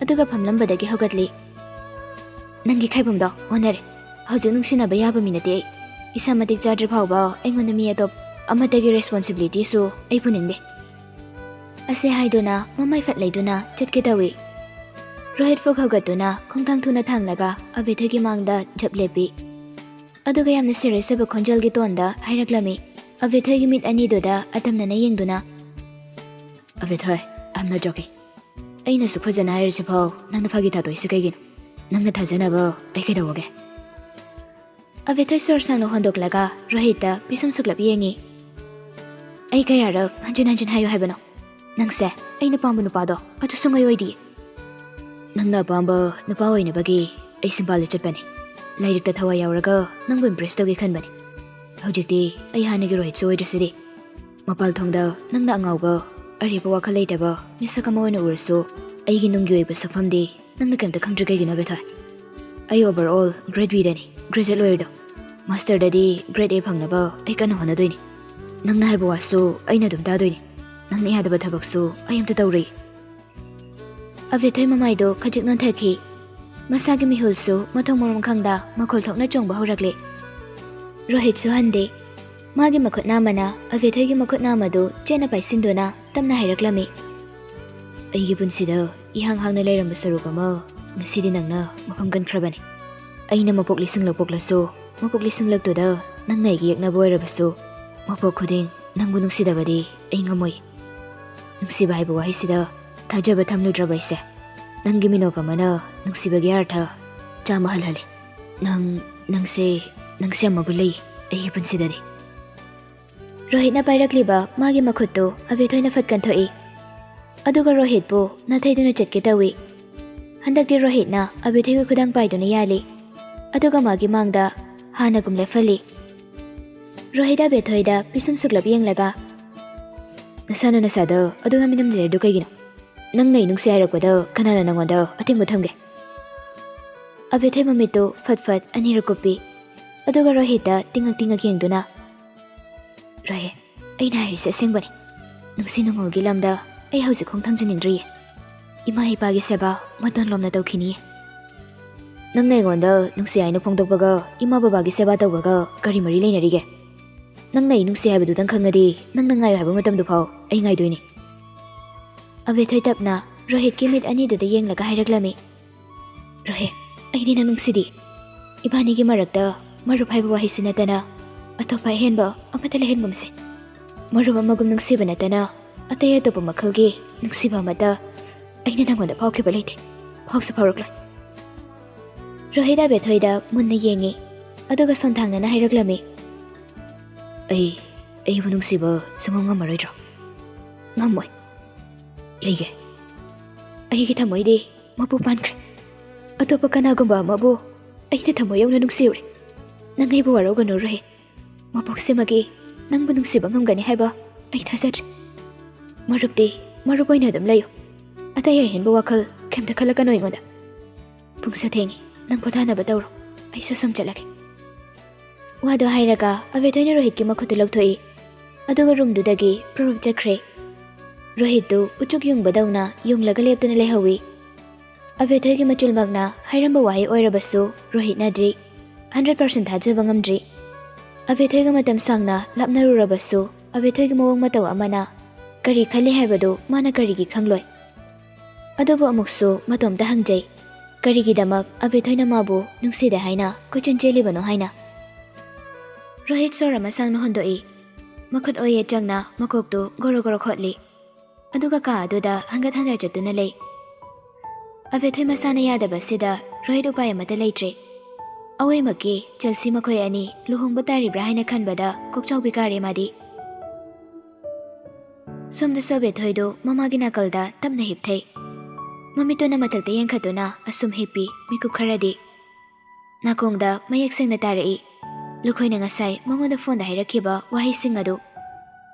ꯑꯗꯨꯒ ꯐꯝꯂꯝꯕꯗꯒꯤ ꯍꯧꯒꯠꯂꯤ꯫ "ꯅꯪꯒꯤ ꯈꯥꯏꯕꯨꯝꯗꯣ ꯑꯣꯟꯅꯔꯦ꯫ ꯍꯧꯖꯤꯛ ꯅꯨꯡꯁꯤꯅꯕ ꯌꯥꯕ ꯃꯤ ꯅꯠꯇꯦ ꯑꯩ꯫ ꯏꯁꯥ ꯃꯇꯤꯛ ꯆꯥꯗ꯭ꯔꯤ ꯐꯥꯎꯕ ꯑꯩꯉꯣꯟꯗ ꯃꯤ ꯑꯇꯣꯞ ꯑꯃꯠꯇꯒꯤ ꯔꯦꯁꯄꯣꯟꯁꯤꯕꯤꯂꯤꯇꯤꯁꯨ ꯑꯩ ꯄꯨꯅꯤꯡꯗꯦ꯫" ꯑꯁꯤ ꯍꯥꯏꯗꯨꯅ ꯃꯃꯥꯏ ꯐꯠ ꯂꯩꯗꯨꯅ ꯆꯠꯀꯦ ꯇꯧꯏ꯫ ꯔꯣꯍꯤꯠ ꯐꯨꯛ ꯍꯧꯒꯠꯇꯨꯅ ꯈꯣꯡꯊꯥꯡ ꯊꯨꯅ ꯊꯥꯡꯂꯒ ꯑꯕꯦꯊꯣꯏꯒꯤ ꯃꯥꯡꯗ ꯖꯞ ꯂꯦꯞꯄꯤ꯫ ꯑꯗꯨꯒ ꯌꯥꯝꯅ ꯁꯤꯔꯤꯌꯁ ꯑꯣꯏꯕ ꯈꯣꯟꯖꯦꯜꯒꯤ ꯇꯣꯟꯗ ꯍꯥꯏꯔꯛꯂꯝꯃꯤ꯫ ꯑꯕꯦꯊꯣꯏꯒꯤ ꯃꯤꯠ ꯑꯅꯤꯗꯨꯗ ꯑꯇꯝꯅꯅ ꯌꯦꯡꯗꯨꯅ, "ꯑꯕꯦꯊꯣꯏ, I'm not joking꯫ ꯑꯩꯅ ꯑꯁꯨꯛ ꯐꯖꯅ ꯍꯥꯏꯔꯤꯁꯤꯐꯥꯎ ꯅꯪꯅ ꯐꯥꯒꯤ ꯇꯥꯗꯣꯏꯁꯤ ꯀꯩꯒꯤꯅꯣ? ꯅꯪꯅ ꯊꯥꯖꯅꯕ ꯑꯩ ꯀꯩꯗꯧꯕꯒꯦ?" ꯑꯕꯦꯊꯣꯏ ꯁꯣꯔ ꯁꯥꯡꯅ ꯍꯣꯟꯗꯣꯛꯂꯒ ꯔꯣꯍꯤꯠꯇ ꯄꯤꯁꯨꯝ ꯁꯨꯛꯂꯞ ꯌꯦꯡꯉꯤ꯫ "ꯑꯩ ꯀꯌꯥꯔꯛ ꯍꯟꯖꯤꯟ ꯍꯟꯖꯤꯟ ꯍꯥꯏꯌꯨ ꯍꯥꯏꯕꯅꯣ? ꯅꯪꯁꯦ ꯑꯩꯅ ꯄꯥꯝꯕ ꯅꯨꯄꯥꯗꯣ ꯑꯗꯨ ꯁꯨꯡꯑꯣꯏ ꯑꯣꯏꯗꯤꯌꯦ꯫ ꯅꯪꯅ ꯑꯄꯥꯝꯕ ꯅꯨꯄꯥ ꯑꯣꯏꯅꯕꯒꯤ ꯑꯩ ꯁꯤꯝꯄꯥꯜꯗ ꯆꯠꯄꯅꯤ꯫ ꯂꯥꯏꯔꯤꯛꯇ ꯊꯋꯥꯏ ꯌꯥꯎꯔꯒ ꯅꯪꯕꯨ ꯏꯝꯄ꯭ꯔꯦꯁ ꯇꯧꯒꯦ ꯈꯟꯕꯅꯤ꯫ ꯍꯧꯖꯤꯛꯇꯤ ꯑꯩ ꯍꯥꯟꯅꯒꯤ ꯔꯣꯍꯤꯠꯁꯨ ꯑꯣꯏꯗ꯭ꯔꯁꯤꯗꯤ꯫ ꯃꯄꯥꯜ ꯊꯣꯡꯗ ꯅꯪꯅ ꯑꯉꯥꯎꯕ, ꯑꯔꯦꯞꯄ ꯋꯥꯈꯜ ꯂꯩꯇꯕ ꯃꯤꯁꯛ ꯑꯃ ꯑꯣꯏꯅ ꯎꯔꯁꯨ, ꯑꯩꯒꯤ ꯅꯨꯡꯒꯤ ꯑꯣꯏꯕ ꯁꯛꯐꯝꯗꯤ ꯅꯪꯅ ꯀꯩꯝꯇ ꯈꯪꯗ꯭ꯔꯤ ꯀꯩꯒꯤꯅꯣ, ꯕꯦꯊꯣꯏ? ꯑꯩ overall grade Bꯗꯅꯤ, graduate ꯂꯣꯏꯔꯦꯗꯣ꯫ ꯃꯥꯁꯇꯔꯗꯗꯤ grade A ꯐꯪꯅꯕ ꯑꯩ ꯀꯟꯅ ꯍꯣꯠꯅꯗꯣꯏꯅꯤ꯫ ꯅꯪꯅ ꯍꯥꯏꯕ ꯋꯥꯁꯨ ꯑꯩꯅ ꯑꯗꯨꯝ ꯇꯥꯗꯣꯏꯅꯤ꯫ ꯅꯪꯅ ꯌꯥꯗꯕ ꯊꯕꯛꯁꯨ ꯑꯩ ꯑꯝꯇ ꯇꯧꯔꯣꯏ꯫" ꯑꯕꯦꯊꯣꯏ ꯃꯃꯥꯏꯗꯨ ꯈꯖꯤꯛ ꯅꯣꯟꯊꯈꯤ꯫ ꯃꯁꯥꯒꯤ ꯃꯤꯍꯨꯜꯁꯨ ꯃꯊꯣꯡ ꯃꯔꯝ ꯈꯪꯗ ꯃꯈꯣꯜ ꯊꯣꯛꯅ ꯆꯣꯡꯕ ꯍꯧꯔꯛꯂꯦ꯫ ꯔꯣꯍꯤꯠꯁꯨ ꯍꯟꯗꯦ꯫ ꯃꯥꯒꯤ ꯃꯈꯨꯠ ꯅꯥꯝꯃꯅ ꯑꯕꯦꯊꯣꯏꯒꯤ ꯃꯈꯨꯠ ꯅꯥꯝꯃꯗꯨ ꯆꯦꯠꯅ ꯄꯥꯏꯁꯤꯟꯗꯨꯅ ꯇꯞꯅ ꯍꯥꯏꯔꯛꯂꯝꯃꯤ꯫ "ꯑꯩꯒꯤ ꯄꯨꯟꯁꯤꯗ ꯏꯍꯥꯡ ꯍꯥꯡꯅ ꯂꯩꯔꯝꯕ ꯁꯔꯨꯛ ꯑꯃ ꯉꯁꯤꯗꯤ ꯅꯪꯅ ꯃꯐꯝ ꯀꯟꯈ꯭ꯔꯕꯅꯤ꯫ ꯑꯩꯅ ꯃꯄꯣꯛ ꯂꯤꯁꯤꯡꯂꯛ ꯄꯣꯛꯂꯁꯨ, ꯃꯄꯣꯛ ꯂꯤꯁꯤꯡꯂꯛꯇꯨꯗ ꯅꯪꯅ ꯑꯩꯒꯤ ꯌꯦꯛꯅꯕ ꯑꯣꯏꯔꯕꯁꯨ, ꯃꯄꯣꯛ ꯈꯨꯗꯤꯡ ꯅꯪꯕꯨ ꯅꯨꯡꯁꯤꯗꯕꯗꯤ ꯑꯩ ꯉꯝꯃꯣꯏ꯫ ꯅꯨꯡꯁꯤꯕ ꯍꯥꯏꯕ ꯋꯥꯍꯩꯁꯤꯗ ꯊꯥꯖꯕ ꯊꯝꯂꯨꯗ꯭ꯔꯕ ꯑꯩꯁꯦ꯫ ꯅꯪꯒꯤ ꯃꯤꯅꯣꯛ ꯑꯃꯅ ꯅꯨꯡꯁꯤꯕꯒꯤ ꯑꯔꯊ ꯆꯥꯝꯃ ꯍꯜꯍꯜꯂꯤ꯫ ꯅꯪ, ꯅꯪꯁꯦ, ꯅꯪꯁꯦ ꯌꯥꯝ ꯃꯒꯨꯟ ꯂꯩ ꯑꯩꯒꯤ ꯄꯨꯟꯁꯤꯗꯗꯤ꯫ ꯔꯣꯍꯤꯠꯅ ꯄꯥꯏꯔꯛꯂꯤꯕ ꯃꯥꯒꯤ ꯃꯈꯨꯠꯇꯨ ꯑꯕꯦꯊꯣꯏꯅ ꯐꯠ ꯀꯟꯊꯣꯛꯏ꯫ ꯑꯗꯨꯒ ꯔꯣꯍꯤꯠꯄꯨ ꯅꯥꯊꯩꯗꯨꯅ ꯆꯠꯀꯦ ꯇꯧꯏ꯫ ꯍꯟꯗꯛꯇꯤ ꯔꯣꯍꯤꯠꯅ ꯑꯕꯦꯊꯣꯏꯒꯤ ꯈꯨꯗꯥꯡ ꯄꯥꯏꯗꯨꯅ ꯌꯥꯜꯂꯤ꯫ ꯑꯗꯨꯒ ꯃꯥꯒꯤ ꯃꯥꯡꯗ ꯍꯥꯟꯅꯒꯨꯝ ꯂꯦꯞꯍꯜꯂꯤ꯫ ꯔꯣꯍꯤꯠ ꯑꯕꯦꯊꯣꯏꯗ ꯄꯤꯁꯨꯝ ꯁꯨꯛꯂꯞ ꯌꯦꯡꯂꯒ, "ꯅꯁꯥꯅ ꯅꯁꯥꯗ ꯑꯗꯨ ꯌꯥꯝ ꯃꯤꯅꯝꯖꯔꯤꯗꯨ ꯀꯩꯒꯤꯅꯣ? ꯅꯪꯅ ꯑꯩ ꯅꯨꯡꯁꯤ ꯍꯥꯏꯔꯛꯄꯗ ꯀꯅꯥꯅ ꯅꯪꯉꯣꯟꯗ ꯑꯊꯤꯡꯕ ꯊꯝꯒꯦ?" ꯑꯕꯦꯊꯣꯏ ꯃꯃꯤꯠꯇꯨ ꯐꯠ ꯐꯠ ꯑꯅꯤꯔꯛ ꯀꯨꯞꯄꯤ꯫ ꯑꯗꯨꯒ ꯔꯣꯍꯤꯠꯇ ꯇꯤꯡꯉꯛ ꯇꯤꯡꯉꯛ ꯌꯦꯡꯗꯨꯅ, "ꯔꯣꯍꯤꯠ, ꯑꯩꯅ ꯍꯥꯏꯔꯤꯁꯦ ꯑꯁꯦꯡꯕꯅꯤ꯫ ꯅꯨꯡꯁꯤ ꯅꯨꯡꯉꯣꯜꯒꯤ ꯂꯝꯗ ꯑꯩ ꯍꯧꯖꯤꯛ ꯈꯣꯡ ꯊꯥꯡꯖꯅꯤꯡꯗ꯭ꯔꯤꯌꯦ꯫ ꯏꯃꯥ ꯏꯄꯥꯒꯤ ꯁꯦꯕꯥ ꯃꯇꯣꯟ ꯂꯣꯝꯅ ꯇꯧꯈꯤꯅꯤꯌꯦ꯫ ꯅꯪꯅ ꯑꯩꯉꯣꯟꯗ ꯅꯨꯡꯁꯤ ꯍꯥꯏꯅ ꯐꯣꯡꯗꯣꯛꯄꯒ ꯏꯃꯥ ꯕꯕꯥꯒꯤ ꯁꯦꯕꯥ ꯇꯧꯕꯒ ꯀꯔꯤ ꯃꯔꯤ ꯂꯩꯅꯔꯤꯒꯦ? ꯅꯪꯅ ꯑꯩ ꯅꯨꯡꯁꯤ ꯍꯥꯏꯕꯗꯨꯗꯪ ꯈꯪꯉꯗꯤ ꯅꯪꯅ ꯉꯥꯏꯌꯨ ꯍꯥꯏꯕ ꯃꯇꯝꯗꯨ ꯐꯥꯎ ꯑꯩ ꯉꯥꯏꯗꯣꯏꯅꯤ꯫" ꯑꯕꯦꯊꯣꯏ ꯇꯞꯅ ꯔꯣꯍꯤꯠꯀꯤ ꯃꯤꯠ ꯑꯅꯤꯗꯨꯗ ꯌꯦꯡꯂꯒ ꯍꯥꯏꯔꯛꯂꯝꯃꯤ, "ꯔꯣꯍꯤꯠ, ꯑꯩꯗꯤ ꯅꯪ ꯅꯨꯡꯁꯤꯗꯦ꯫ ꯏꯕꯥꯅꯤꯒꯤ ꯃꯔꯛꯇ ꯃꯔꯨꯞ ꯍꯥꯏꯕ ꯋꯥꯍꯩꯁꯤ ꯅꯠꯇꯅ ꯑꯇꯣꯞꯄ ꯑꯍꯦꯟꯕ ꯑꯃꯠꯇ ꯂꯩꯍꯟꯒꯨꯝꯁꯦ꯫ ꯃꯔꯨꯞ ꯑꯃꯒꯨꯝ ꯅꯨꯡꯁꯤꯕ ꯅꯠꯇꯅ ꯑꯇꯩ ꯑꯇꯣꯞꯄ ꯃꯈꯜꯒꯤ ꯅꯨꯡꯁꯤꯕ ꯑꯃꯠꯇ ꯑꯩꯅ ꯅꯪꯉꯣꯟꯗ ꯐꯥꯎꯈꯤꯕ ꯂꯩꯇꯦ꯫ ꯐꯥꯎꯁꯨ ꯐꯥꯎꯔꯛꯂꯣꯏ꯫" ꯔꯣꯍꯤꯠ ꯑꯕꯦꯊꯣꯏꯗ ꯃꯨꯟꯅ ꯌꯦꯡꯉꯤ, ꯑꯗꯨꯒ ꯁꯣꯟꯊꯥꯡꯅꯅ ꯍꯥꯏꯔꯛꯂꯝꯃꯤ, "ꯑꯩ, ꯑꯩꯕꯨ ꯅꯨꯡꯁꯤꯕ ꯁꯨꯡꯉꯝ ꯉꯝꯃꯔꯣꯏꯗ꯭ꯔꯣ?" "ꯉꯝꯃꯣꯏ꯫" "ꯀꯩꯒꯤ?" "ꯑꯩꯒꯤ ꯊꯃꯣꯏꯗꯤ ꯃꯄꯨ ꯄꯥꯟꯈ꯭ꯔꯦ꯫ ꯑꯇꯣꯞꯄ ꯀꯅꯥꯒꯨꯝꯕ ꯑꯃꯕꯨ ꯑꯩꯅ ꯊꯃꯣꯏ ꯌꯧꯅ ꯅꯨꯡꯁꯤꯔꯨꯔꯦ꯫ ꯅꯪ ꯑꯩꯕꯨ ꯋꯥꯔꯧꯒꯅꯨ ꯔꯣꯍꯤꯠ꯫ ꯃꯄꯣꯛꯁꯤꯃꯒꯤ ꯅꯪꯕꯨ ꯅꯨꯡꯁꯤꯕ ꯉꯝꯒꯅꯤ ꯍꯥꯏꯕ ꯑꯩ ꯊꯥꯖꯗ꯭ꯔꯦ꯫ ꯃꯔꯨꯞꯇꯤ ꯃꯔꯨꯞ ꯑꯣꯏꯅ ꯑꯗꯨꯝ ꯂꯩꯌꯨ꯫ ꯑꯇꯩ ꯑꯍꯦꯟꯕ ꯋꯥꯈꯜ ꯀꯩꯝꯇ ꯈꯜꯂꯛꯀꯅꯨ ꯑꯩꯉꯣꯟꯗ꯫ ꯄꯨꯡꯁꯨ ꯊꯦꯡꯉꯤ, ꯅꯪ ꯄꯣꯊꯥꯅꯕ ꯇꯧꯔꯣ꯫ ꯑꯩꯁꯨ ꯁꯨꯝ ꯆꯠꯂꯒꯦ꯫" ꯋꯥꯗꯣ ꯍꯥꯏꯔꯒ ꯑꯕꯦꯊꯣꯏꯅ ꯔꯣꯍꯤꯠꯀꯤ ꯃꯈꯨꯠꯇꯨ ꯂꯧꯊꯣꯛꯏ꯫ ꯑꯗꯨꯒ ꯔꯨꯝꯗꯨꯗꯒꯤ ꯄ꯭ꯔꯨꯞ ꯆꯠꯈ꯭ꯔꯦ꯫ ꯔꯣꯍꯤꯠꯇꯨ ꯎꯆꯨꯛ ꯌꯨꯡꯕꯗꯧꯅ ꯌꯨꯡꯂꯒ ꯂꯦꯞꯇꯨꯅ ꯂꯩꯍꯧꯏ꯫ ꯑꯕꯦꯊꯣꯏꯒꯤ ꯃꯆꯨꯜꯃꯛꯅ ꯍꯥꯏꯔꯝꯕ ꯋꯥꯍꯩ ꯑꯣꯏꯔꯕꯁꯨ ꯔꯣꯍꯤꯠꯅꯗ꯭ꯔꯤ꯫ ꯍꯟꯗ꯭ꯔꯦꯠ ꯄꯥꯔꯁꯦꯟ ꯊꯥꯖꯕ ꯉꯝꯗ꯭ꯔꯤ꯫ ꯑꯕꯦꯊꯣꯏꯒ ꯃꯇꯝ ꯁꯥꯡꯅ ꯂꯥꯞꯅꯔꯨꯔꯕꯁꯨ ꯑꯕꯦꯊꯣꯏꯒꯤ ꯃꯑꯣꯡ ꯃꯇꯧ ꯑꯃꯅ ꯀꯔꯤ ꯈꯜꯂꯤ ꯍꯥꯏꯕꯗꯨ ꯃꯥꯅ ꯀꯔꯤꯒꯤ ꯈꯪꯂꯣꯏ? ꯑꯗꯨꯕꯨ ꯑꯃꯨꯛꯁꯨ ꯃꯇꯣꯝꯇ ꯍꯪꯖꯩ, ꯀꯔꯤꯒꯤꯗꯃꯛ ꯑꯕꯦꯊꯣꯏꯅ ꯃꯥꯕꯨ ꯅꯨꯡꯁꯤꯗꯦ ꯍꯥꯏꯅ ꯀꯣꯏꯆꯦꯟ ꯆꯦꯜꯂꯤꯕꯅꯣ ꯍꯥꯏꯅ? ꯔꯣꯍꯤꯠ ꯁꯣꯔ ꯑꯃ ꯁꯥꯡꯅ ꯍꯣꯟꯗꯣꯛꯏ꯫ ꯃꯈꯨꯠ ꯑꯣꯏꯌꯦ ꯆꯪꯅ ꯃꯀꯣꯛꯇꯨ ꯒꯣꯔꯣ ꯒꯣꯔꯣ ꯈꯣꯠꯂꯤ꯫ ꯑꯗꯨꯒ ꯀꯥ ꯑꯗꯨꯗ ꯍꯪꯒꯠ ꯍꯟꯗ ꯆꯠꯇꯨꯅ ꯂꯩ꯫ ꯑꯕꯦꯊꯣꯏ ꯃꯁꯥꯅ ꯌꯥꯗꯕꯁꯤꯗ ꯔꯣꯍꯤꯠ ꯎꯄꯥꯏ ꯑꯃꯠꯇ ꯂꯩꯇ꯭ꯔꯦ꯫ ꯑꯋꯣꯏꯃꯛꯀꯤ ꯆꯦꯜꯁꯤ ꯃꯈꯣꯏ ꯑꯅꯤ ꯂꯨꯍꯣꯡꯕ ꯇꯥꯔꯤꯕ꯭ꯔꯥ ꯍꯥꯏꯅ ꯈꯟꯕꯗ ꯀꯣꯛꯆꯥꯎꯕꯤ ꯀꯥꯔꯦ ꯃꯥꯗꯤ꯫ ꯁꯣꯝꯗꯁꯨ ꯑꯕꯦꯊꯣꯏꯗꯨ ꯃꯃꯥꯒꯤ ꯅꯥꯀꯜꯗ ꯇꯞꯅ ꯍꯤꯞꯊꯩ꯫ ꯃꯃꯤꯠꯇꯨꯅ ꯃꯊꯛꯇ ꯌꯦꯡꯈꯠꯇꯨꯅ ꯑꯁꯨꯝ ꯍꯤꯞꯄꯤ ꯃꯤꯀꯨꯞ ꯈꯔꯗꯤ꯫ ꯅꯥꯀꯣꯡꯗ ꯃꯌꯦꯛ ꯁꯦꯡꯅ ꯇꯥꯔꯛꯏ ꯂꯨꯈꯣꯏꯅ ꯉꯁꯥꯏ ꯃꯉꯣꯟꯗ ꯐꯣꯟꯗ ꯍꯥꯏꯔꯛꯈꯤꯕ ꯋꯥꯍꯩꯁꯤꯡ ꯑꯗꯨ꯫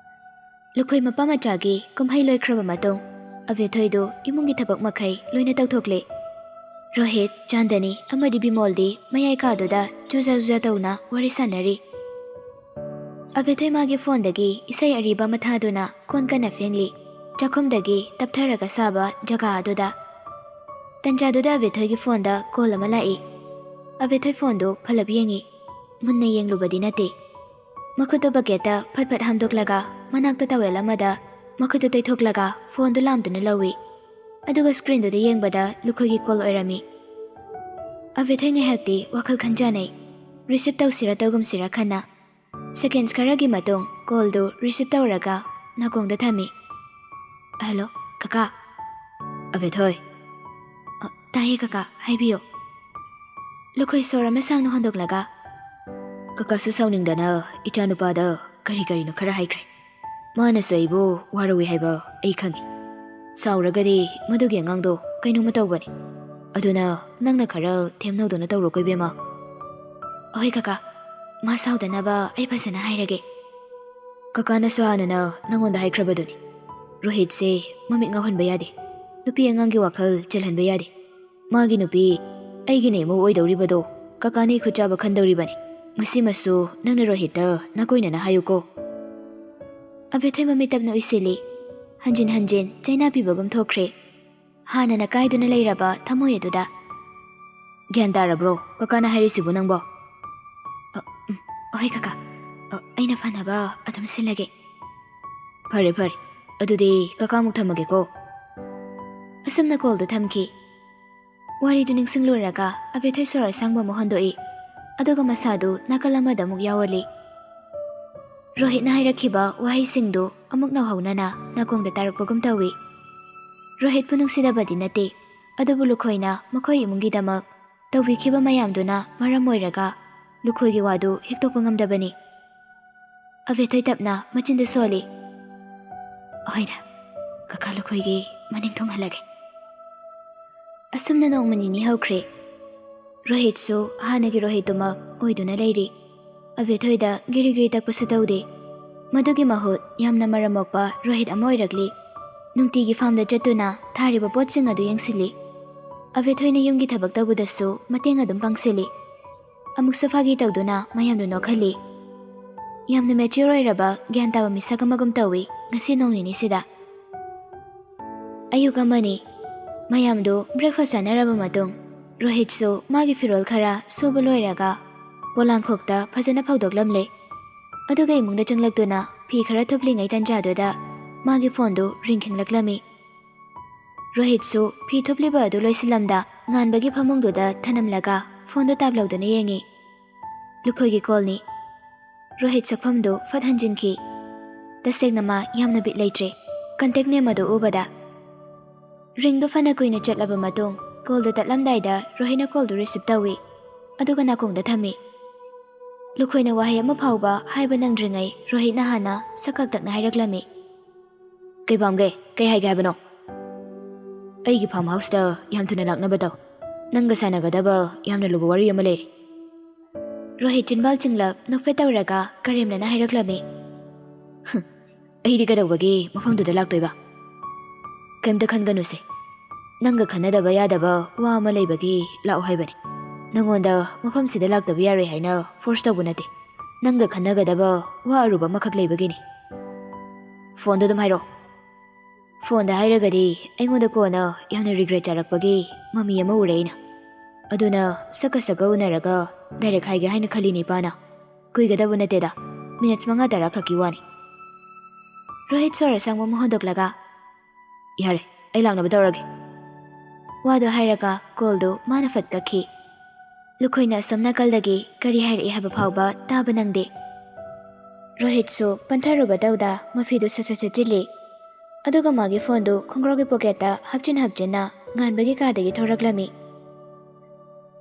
ꯂꯨꯈꯣꯏ ꯃꯄꯥ ꯃꯆꯥꯒꯤ ꯀꯨꯝꯍꯩ ꯂꯣꯏꯈ꯭ꯔꯕ ꯃꯇꯨꯡ ꯑꯕꯦꯊꯣꯏꯗꯨ ꯏꯃꯨꯡꯒꯤ ꯊꯕꯛ ꯃꯈꯩ ꯂꯣꯏꯅ ꯇꯧꯊꯣꯛꯂꯦ꯫ ꯔꯣꯍꯤꯠ, ꯆꯥꯟꯗꯅꯤ ꯑꯃꯗꯤ ꯕꯤꯃꯣꯜꯗꯤ ꯃꯌꯥꯏ ꯀꯥꯗꯨꯗ ꯖꯨꯖꯥ ꯖꯨꯖꯥ ꯇꯧꯅ ꯋꯥꯔꯤ ꯁꯥꯟꯅꯔꯤ꯫ ꯑꯕꯦꯊꯣꯏ ꯃꯥꯒꯤ ꯐꯣꯟꯗꯒꯤ ꯏꯁꯩ ꯑꯔꯤꯕ ꯑꯃ ꯊꯥꯗꯨꯅ ꯀꯣꯟ ꯀꯟꯅ ꯐꯦꯡꯂꯤ꯫ ꯆꯥꯛꯈꯨꯝꯗꯒꯤ ꯇꯞꯊꯔꯒ ꯁꯥꯕ ꯖꯒꯥ ꯑꯗꯨꯗ꯫ ꯇꯟꯖꯥꯗꯨꯗ ꯑꯕꯦꯊꯣꯏꯒꯤ ꯐꯣꯟꯗ ꯀꯣꯜ ꯑꯃ ꯂꯥꯛꯏ꯫ ꯑꯕꯦꯊꯣꯏ ꯐꯣꯟꯗꯨ ꯐꯂꯞ ꯌꯦꯡꯉꯤ꯫ ꯃꯨꯟꯅ ꯌꯦꯡꯂꯨꯕꯗꯤ ꯅꯠꯇꯦ꯫ ꯃꯈꯨꯠꯇꯨ ꯕꯛꯀꯦꯠꯇ ꯐꯠ ꯐꯠ ꯍꯥꯝꯗꯣꯛꯂꯒ ꯃꯅꯥꯛꯇ ꯇꯋꯦꯜ ꯑꯃꯗ ꯃꯈꯨꯠꯇꯨ ꯇꯩꯊꯣꯛꯂꯒ ꯐꯣꯟꯗꯨ ꯂꯥꯝꯗꯨꯅ ꯂꯧꯏ꯫ ꯑꯗꯨꯒ ꯁ꯭ꯀ꯭ꯔꯤꯟꯗꯨꯗ ꯌꯦꯡꯕꯗ ꯂꯨꯈꯣꯏꯒꯤ ꯀꯣꯜ ꯑꯣꯏꯔꯝꯃꯤ꯫ ꯑꯕꯦꯊꯣꯏ ꯉꯥꯏꯍꯥꯛꯇꯤ ꯋꯥꯈꯜ ꯈꯟꯖꯥꯅꯩ꯫ ꯔꯤꯁꯤꯞ ꯇꯧꯁꯤꯔ ꯇꯧꯒꯨꯝꯁꯤꯔ ꯈꯟꯅ꯫ ꯁꯦꯀꯦꯟꯁ ꯈꯔꯒꯤ ꯃꯇꯨꯡ ꯀꯣꯜꯗꯨ ꯔꯤꯁꯤꯞ ꯇꯧꯔꯒ ꯅꯥꯀꯣꯡꯗ ꯊꯝꯃꯤ꯫ "ꯍꯜꯂꯣ, ꯀꯀꯥ?" "ꯑꯕꯦꯊꯣꯏ?" "ꯑ, ꯇꯥꯏꯌꯦ ꯀꯀꯥ, ꯍꯥꯏꯕꯤꯌꯨ꯫" ꯂꯨꯈꯣꯏ ꯁꯣꯔ ꯑꯃ ꯁꯥꯡꯅ ꯍꯣꯟꯗꯣꯛꯂꯒ, "ꯀꯀꯥꯁꯨ ꯁꯥꯎꯅꯤꯡꯗꯅ ꯏꯆꯥꯅꯨꯄꯥꯗ ꯀꯔꯤ ꯀꯔꯤꯅꯣ ꯈꯔ ꯍꯥꯏꯈ꯭ꯔꯦ꯫ ꯃꯥꯅꯁꯨ ꯑꯩꯕꯨ ꯋꯥꯔꯧꯏ ꯍꯥꯏꯕ ꯑꯩ ꯈꯪꯏ꯫ ꯁꯥꯎꯔꯒꯗꯤ ꯃꯗꯨꯒꯤ ꯑꯉꯥꯡꯗꯣ ꯀꯩꯅꯣꯝꯃ ꯇꯧꯕꯅꯤ꯫ ꯑꯗꯨꯅ ꯅꯪꯅ ꯈꯔ ꯊꯦꯝꯅꯧꯗꯅ ꯇꯧꯔꯣꯀꯣ ꯏꯕꯦꯝꯃ꯫" "ꯑꯍꯣꯏ ꯀꯀꯥ, ꯃꯥ ꯁꯥꯎꯗꯅꯕ ꯑꯩ ꯐꯖꯅ ꯍꯥꯏꯔꯒꯦ꯫" "ꯀꯀꯥꯅꯁꯨ ꯍꯥꯟꯅꯅ ꯅꯉꯣꯟꯗ ꯍꯥꯏꯈ꯭ꯔꯕꯗꯨꯅꯤ꯫ ꯔꯣꯍꯤꯠꯁꯦ ꯃꯃꯤꯠ ꯉꯥꯎꯍꯟꯕ ꯌꯥꯗꯦ꯫ ꯅꯨꯄꯤ ꯑꯉꯥꯡꯒꯤ ꯋꯥꯈꯜ ꯆꯦꯜꯍꯟꯕ ꯌꯥꯗꯦ꯫ ꯃꯥꯒꯤ ꯅꯨꯄꯤ ꯑꯩꯒꯤ ꯅꯦ ꯏꯃꯧ ꯑꯣꯏꯗꯧꯔꯤꯕꯗꯣ ꯀꯀꯥꯅ ꯏꯈꯨꯠ ꯆꯥꯕ ꯈꯟꯗꯧꯔꯤꯕꯅꯤ꯫ ꯃꯁꯤꯃꯁꯨ ꯅꯪꯅ ꯔꯣꯍꯤꯠꯇ ꯅꯀꯣꯏꯅꯅ ꯍꯥꯏꯌꯨꯀꯣ꯫" ꯑꯕꯦꯊꯣꯏ ꯃꯃꯤꯠ ꯇꯞꯅ ꯎꯏꯁꯤꯜꯂꯤ꯫ ꯍꯟꯖꯤꯟ ꯍꯟꯖꯤꯟ ꯆꯩꯅꯥ ꯄꯤꯕꯒꯨꯝ ꯊꯣꯛꯈ꯭ꯔꯦ꯫ ꯍꯥꯟꯅꯅ ꯀꯥꯏꯗꯨꯅ ꯂꯩꯔꯕ ꯊꯃꯣꯏ ꯑꯗꯨꯗ꯫ "ꯒ꯭ꯌꯥꯟ ꯇꯥꯔꯕ꯭ꯔꯣ ꯀꯀꯥꯅ ꯍꯥꯏꯔꯤꯁꯤꯕꯨ ꯅꯪꯕꯣ?" "ꯑ, ꯎꯝ, ꯑꯍꯣꯏ ꯀꯀꯥ꯫ ꯑ, ꯑꯩꯅ ꯐꯅꯕ ꯑꯗꯨꯝ ꯁꯤꯜꯂꯒꯦ꯫" "ꯐꯔꯦ, ꯐꯔꯦ꯫ ꯑꯗꯨꯗꯤ ꯀꯀꯥ ꯑꯃꯨꯛ ꯊꯝꯃꯒꯦꯀꯣ꯫" ꯑꯁꯨꯝꯅ ꯀꯣꯜꯗꯨ ꯊꯝꯈꯤ꯫ ꯋꯥꯔꯤꯗꯨ ꯅꯤꯡꯁꯤꯡꯂꯨꯔꯒ ꯑꯕꯦꯊꯣꯏ ꯁꯣꯔ ꯑꯁꯥꯡꯕ ꯑꯃ ꯍꯣꯟꯗꯣꯛꯏ꯫ ꯑꯗꯨꯒ ꯃꯁꯥꯗꯨ ꯅꯥꯀꯜ ꯑꯃꯗ ꯑꯃꯨꯛ ꯌꯥꯎꯍꯜꯂꯤ꯫ ꯔꯣꯍꯤꯠꯅ ꯍꯥꯏꯔꯛꯈꯤꯕ ꯋꯥꯍꯩꯁꯤꯡꯗꯨ ꯑꯃꯨꯛ ꯅꯧꯍꯧꯅꯅ ꯅꯥꯀꯣꯡꯗ ꯇꯥꯔꯛꯄꯒꯨꯝ ꯇꯧꯏ꯫ ꯔꯣꯍꯤꯠꯄꯨ ꯅꯨꯡꯁꯤꯗꯕꯗꯤ ꯅꯠꯇꯦ, ꯑꯗꯨꯕꯨ ꯂꯨꯈꯣꯏꯅ ꯃꯈꯣꯏ ꯏꯃꯨꯡꯒꯤꯗꯃꯛ ꯇꯧꯕꯤꯈꯤꯕ ꯃꯌꯥꯝꯗꯨꯅ ꯃꯔꯝ ꯑꯣꯏꯔꯒ ꯂꯨꯈꯣꯏꯒꯤ ꯋꯥꯗꯨ ꯍꯤꯛꯇꯣꯛꯄ ꯉꯝꯗꯕꯅꯤ꯫ ꯑꯕꯦꯊꯣꯏ ꯇꯞꯅ ꯃꯆꯤꯟꯗ ꯁꯣꯜꯂꯤ꯫ "ꯍꯣꯏꯗ, ꯀꯀꯥ ꯂꯨꯈꯣꯏꯒꯤ ꯃꯅꯤꯡ ꯊꯨꯡꯍꯜꯂꯒꯦ꯫" ꯑꯁꯨꯝꯅ ꯅꯣꯡꯃ ꯅꯤꯅꯤ ꯍꯧꯈ꯭ꯔꯦ꯫ ꯔꯣꯍꯤꯠꯁꯨ ꯍꯥꯟꯅꯒꯤ ꯔꯣꯍꯤꯠꯇꯨꯃꯛ ꯑꯣꯏꯗꯨꯅ ꯂꯩꯔꯤ꯫ ꯑꯕꯦꯊꯣꯏꯗ ꯒꯤꯔꯤ ꯒꯤꯔꯤ ꯇꯛꯄꯁꯨ ꯇꯧꯗꯦ꯫ ꯃꯗꯨꯒꯤ ꯃꯍꯨꯠ ꯌꯥꯝꯅ ꯃꯔꯝ ꯃꯣꯛꯄ ꯔꯣꯍꯤꯠ ꯑꯃ ꯑꯣꯏꯔꯛꯂꯤ꯫ ꯅꯨꯡꯇꯤꯒꯤ ꯐꯥꯔꯝꯗ ꯆꯠꯇꯨꯅ ꯊꯥꯔꯤꯕ ꯄꯣꯠꯁꯤꯡ ꯑꯗꯨ ꯌꯦꯡꯁꯤꯜꯂꯤ꯫ ꯑꯕꯦꯊꯣꯏꯅ ꯌꯨꯝꯒꯤ ꯊꯕꯛ ꯇꯧꯕꯗꯁꯨ ꯃꯇꯦꯡ ꯑꯗꯨꯝ ꯄꯥꯡꯁꯤꯜꯂꯤ꯫ ꯑꯃꯨꯛꯁꯨ ꯐꯥꯒꯤ ꯇꯧꯗꯨꯅ ꯃꯌꯥꯝꯗꯨ ꯅꯣꯛꯍꯜꯂꯤ꯫ ꯌꯥꯝꯅ mature ꯑꯣꯏꯔꯕ, ꯒ꯭ꯌꯥꯟ ꯇꯥꯕ ꯃꯤꯁꯛ ꯑꯃꯒꯨꯝ ꯇꯧꯏ ꯉꯁꯤ ꯅꯣꯡ ꯅꯤꯅꯤꯁꯤꯗ꯫ ꯑꯌꯨꯛ ꯑꯃꯅꯤ꯫ ꯃꯌꯥꯝꯗꯨ breakfast ꯆꯥꯅꯔꯕ ꯃꯇꯨꯡ, ꯔꯣꯍꯤꯠꯁꯨ ꯃꯥꯒꯤ ꯐꯤꯔꯣꯜ ꯈꯔ ꯁꯨꯕ ꯂꯣꯏꯔꯒ ꯄꯣꯂꯥꯡꯈꯣꯛꯇ ꯐꯖꯅ ꯐꯧꯗꯣꯛꯂꯝꯂꯦ꯫ ꯑꯗꯨꯒ ꯏꯃꯨꯡꯗ ꯆꯪꯂꯛꯇꯨꯅ ꯐꯤ ꯈꯔ ꯊꯨꯞꯂꯤꯉꯩ ꯇꯟꯖꯥꯗꯨꯗ ꯃꯥꯒꯤ phoneꯗꯨ ring ꯈꯤꯡꯂꯛꯂꯝꯃꯤ꯫ ꯔꯣꯍꯤꯠꯁꯨ ꯐꯤ ꯊꯨꯞꯂꯤꯕ ꯑꯗꯨ ꯂꯣꯏꯁꯤꯜꯂꯝꯗ ꯉꯥꯟꯕꯒꯤ ꯐꯃꯨꯡꯗꯨꯗ ꯊꯅꯝꯂꯒ phoneꯗꯨ ꯇꯥꯞ ꯂꯧꯗꯨꯅ ꯌꯦꯡꯉꯤ꯫ ꯂꯨꯈꯣꯏꯒꯤ callꯅꯤ꯫ ꯔꯣꯍꯤꯠ ꯁꯛꯐꯝꯗꯨ ꯐꯠ ꯍꯟꯖꯤꯟꯈꯤ꯫ ꯇꯁꯦꯡꯅ ꯃꯥ ꯌꯥꯝꯅ ꯕꯤꯠ ꯂꯩꯇ꯭ꯔꯦ contact name ꯑꯗꯨ ꯎꯕꯗ꯫ Ringꯗꯨ ꯐꯅ ꯀꯨꯏꯅ ꯆꯠꯂꯕ ꯃꯇꯨꯡ callꯗꯨ ꯇꯠꯂꯝꯗꯥꯏꯗ ꯔꯣꯍꯤꯠꯅ callꯗꯨ receive ꯇꯧꯏ, ꯑꯗꯨꯒ ꯅꯥꯀꯣꯡꯗ ꯊꯝꯃꯤ꯫ ꯂꯨꯈꯣꯏꯅ ꯋꯥꯍꯩ ꯑꯃ ꯐꯥꯎꯕ ꯍꯥꯏꯕ ꯅꯪꯗ꯭ꯔꯤꯉꯩ ꯔꯣꯍꯤꯠꯅ ꯍꯥꯟꯅ ꯁꯛ ꯀꯥꯛꯇꯛꯅ ꯍꯥꯏꯔꯛꯂꯝꯃꯤ꯫ "ꯀꯩ ꯄꯥꯝꯒꯦ? ꯀꯩ ꯍꯥꯏꯒꯦ ꯍꯥꯏꯕꯅꯣ?" "ꯑꯩꯒꯤ farm houseꯇ ꯌꯥꯝ ꯊꯨꯅ ꯂꯥꯛꯅꯕ ꯇꯧ꯫ ꯅꯪꯒ ꯁꯥꯟꯅꯒꯗꯕ ꯌꯥꯝꯅ ꯂꯨꯕ ꯋꯥꯔꯤ ꯑꯃ ꯂꯩꯔꯦ꯫" ꯔꯣꯍꯤꯠ ꯆꯤꯟꯕꯥꯜ ꯆꯤꯡꯂꯞ ꯅꯣꯛꯐꯦꯠ ꯇꯧꯔꯒ ꯀꯔꯦꯝꯅꯅ ꯍꯥꯏꯔꯛꯂꯝꯃꯤ꯫ "ꯍꯨꯝ, ꯑꯩꯗꯤ ꯀꯩꯗꯧꯕꯒꯤ ꯃꯐꯝꯗꯨꯗ ꯂꯥꯛꯇꯣꯏꯕ? ꯀꯩꯝꯇ ꯈꯟꯒꯅꯨꯁꯦ꯫ ꯅꯪꯒ ꯈꯟꯅꯗꯕ ꯌꯥꯗꯕ ꯋꯥ ꯑꯃ ꯂꯩꯕꯒꯤ ꯂꯥꯛꯑꯣ ꯍꯥꯏꯕꯅꯤ꯫ ꯅꯪꯉꯣꯟꯗ ꯃꯐꯝꯁꯤꯗ ꯂꯥꯛꯇꯕ ꯌꯥꯔꯣꯏ ꯍꯥꯏꯅ force ꯇꯧꯕ ꯅꯠꯇꯦ꯫ ꯅꯪꯒ ꯈꯟꯅꯒꯗꯕ ꯋꯥ ꯑꯔꯨꯕ ꯑꯃꯈꯛ ꯂꯩꯕꯒꯤꯅꯤ꯫" "Phoneꯗ ꯑꯗꯨꯝ ꯍꯥꯏꯔꯛꯑꯣ꯫" "Phoneꯗ ꯍꯥꯏꯔꯒꯗꯤ ꯑꯩꯉꯣꯟꯗ ꯀꯣꯟꯅ ꯌꯥꯝꯅ regret ꯆꯥꯔꯛꯄꯒꯤ ꯃꯃꯤ ꯑꯃ ꯎꯔꯦ ꯑꯩꯅ꯫ ꯑꯗꯨꯅ ꯁꯛꯀ ꯁꯛꯀ ꯎꯅꯔꯒ direct ꯍꯥꯏꯒꯦ ꯍꯥꯏꯅ ꯈꯜꯂꯤꯅꯤ ꯏꯄꯥꯅ꯫ ꯀꯨꯏꯒꯗꯕ ꯅꯠꯇꯦꯗ, minutes ꯃꯉꯥ ꯇꯔꯥ ꯈꯛꯀꯤ ꯋꯥꯅꯤ꯫" ꯔꯣꯍꯤꯠ ꯁꯣꯔ ꯑꯁꯥꯡꯕ ꯑꯃ ꯍꯣꯟꯗꯣꯛꯂꯒ, "ꯌꯥꯔꯦ, ꯑꯩ ꯂꯥꯛꯅꯕ ꯇꯧꯔꯒꯦ꯫" ꯋꯥꯗꯨ ꯍꯥꯏꯔꯒ callꯗꯨ ꯃꯥꯅ ꯐꯠ ꯀꯛꯈꯤ꯫ ꯂꯨꯈꯣꯏꯅ ꯑꯁꯣꯝ ꯅꯥꯀꯜꯗꯒꯤ ꯀꯔꯤ ꯍꯥꯏꯔꯛꯏ ꯍꯥꯏꯕ ꯐꯥꯎꯕ ꯇꯥꯕ ꯅꯪꯗꯦ꯫ ꯔꯣꯍꯤꯠꯁꯨ ꯄꯟꯊꯔꯨꯕ ꯇꯧꯗ ꯃꯐꯤꯗꯨ ꯁꯠ ꯁꯠ ꯁꯠꯆꯤꯜꯂꯤ꯫ ꯑꯗꯨꯒ ꯃꯥꯒꯤ phoneꯗꯨ ꯈꯣꯡꯒ꯭ꯔꯥꯎꯒꯤ pocketꯇ ꯍꯥꯞꯆꯤꯟ ꯍꯥꯞꯆꯤꯟꯅ ꯉꯥꯟꯕꯒꯤ ꯀꯥꯗꯒꯤ ꯊꯣꯔꯛꯂꯝꯃꯤ꯫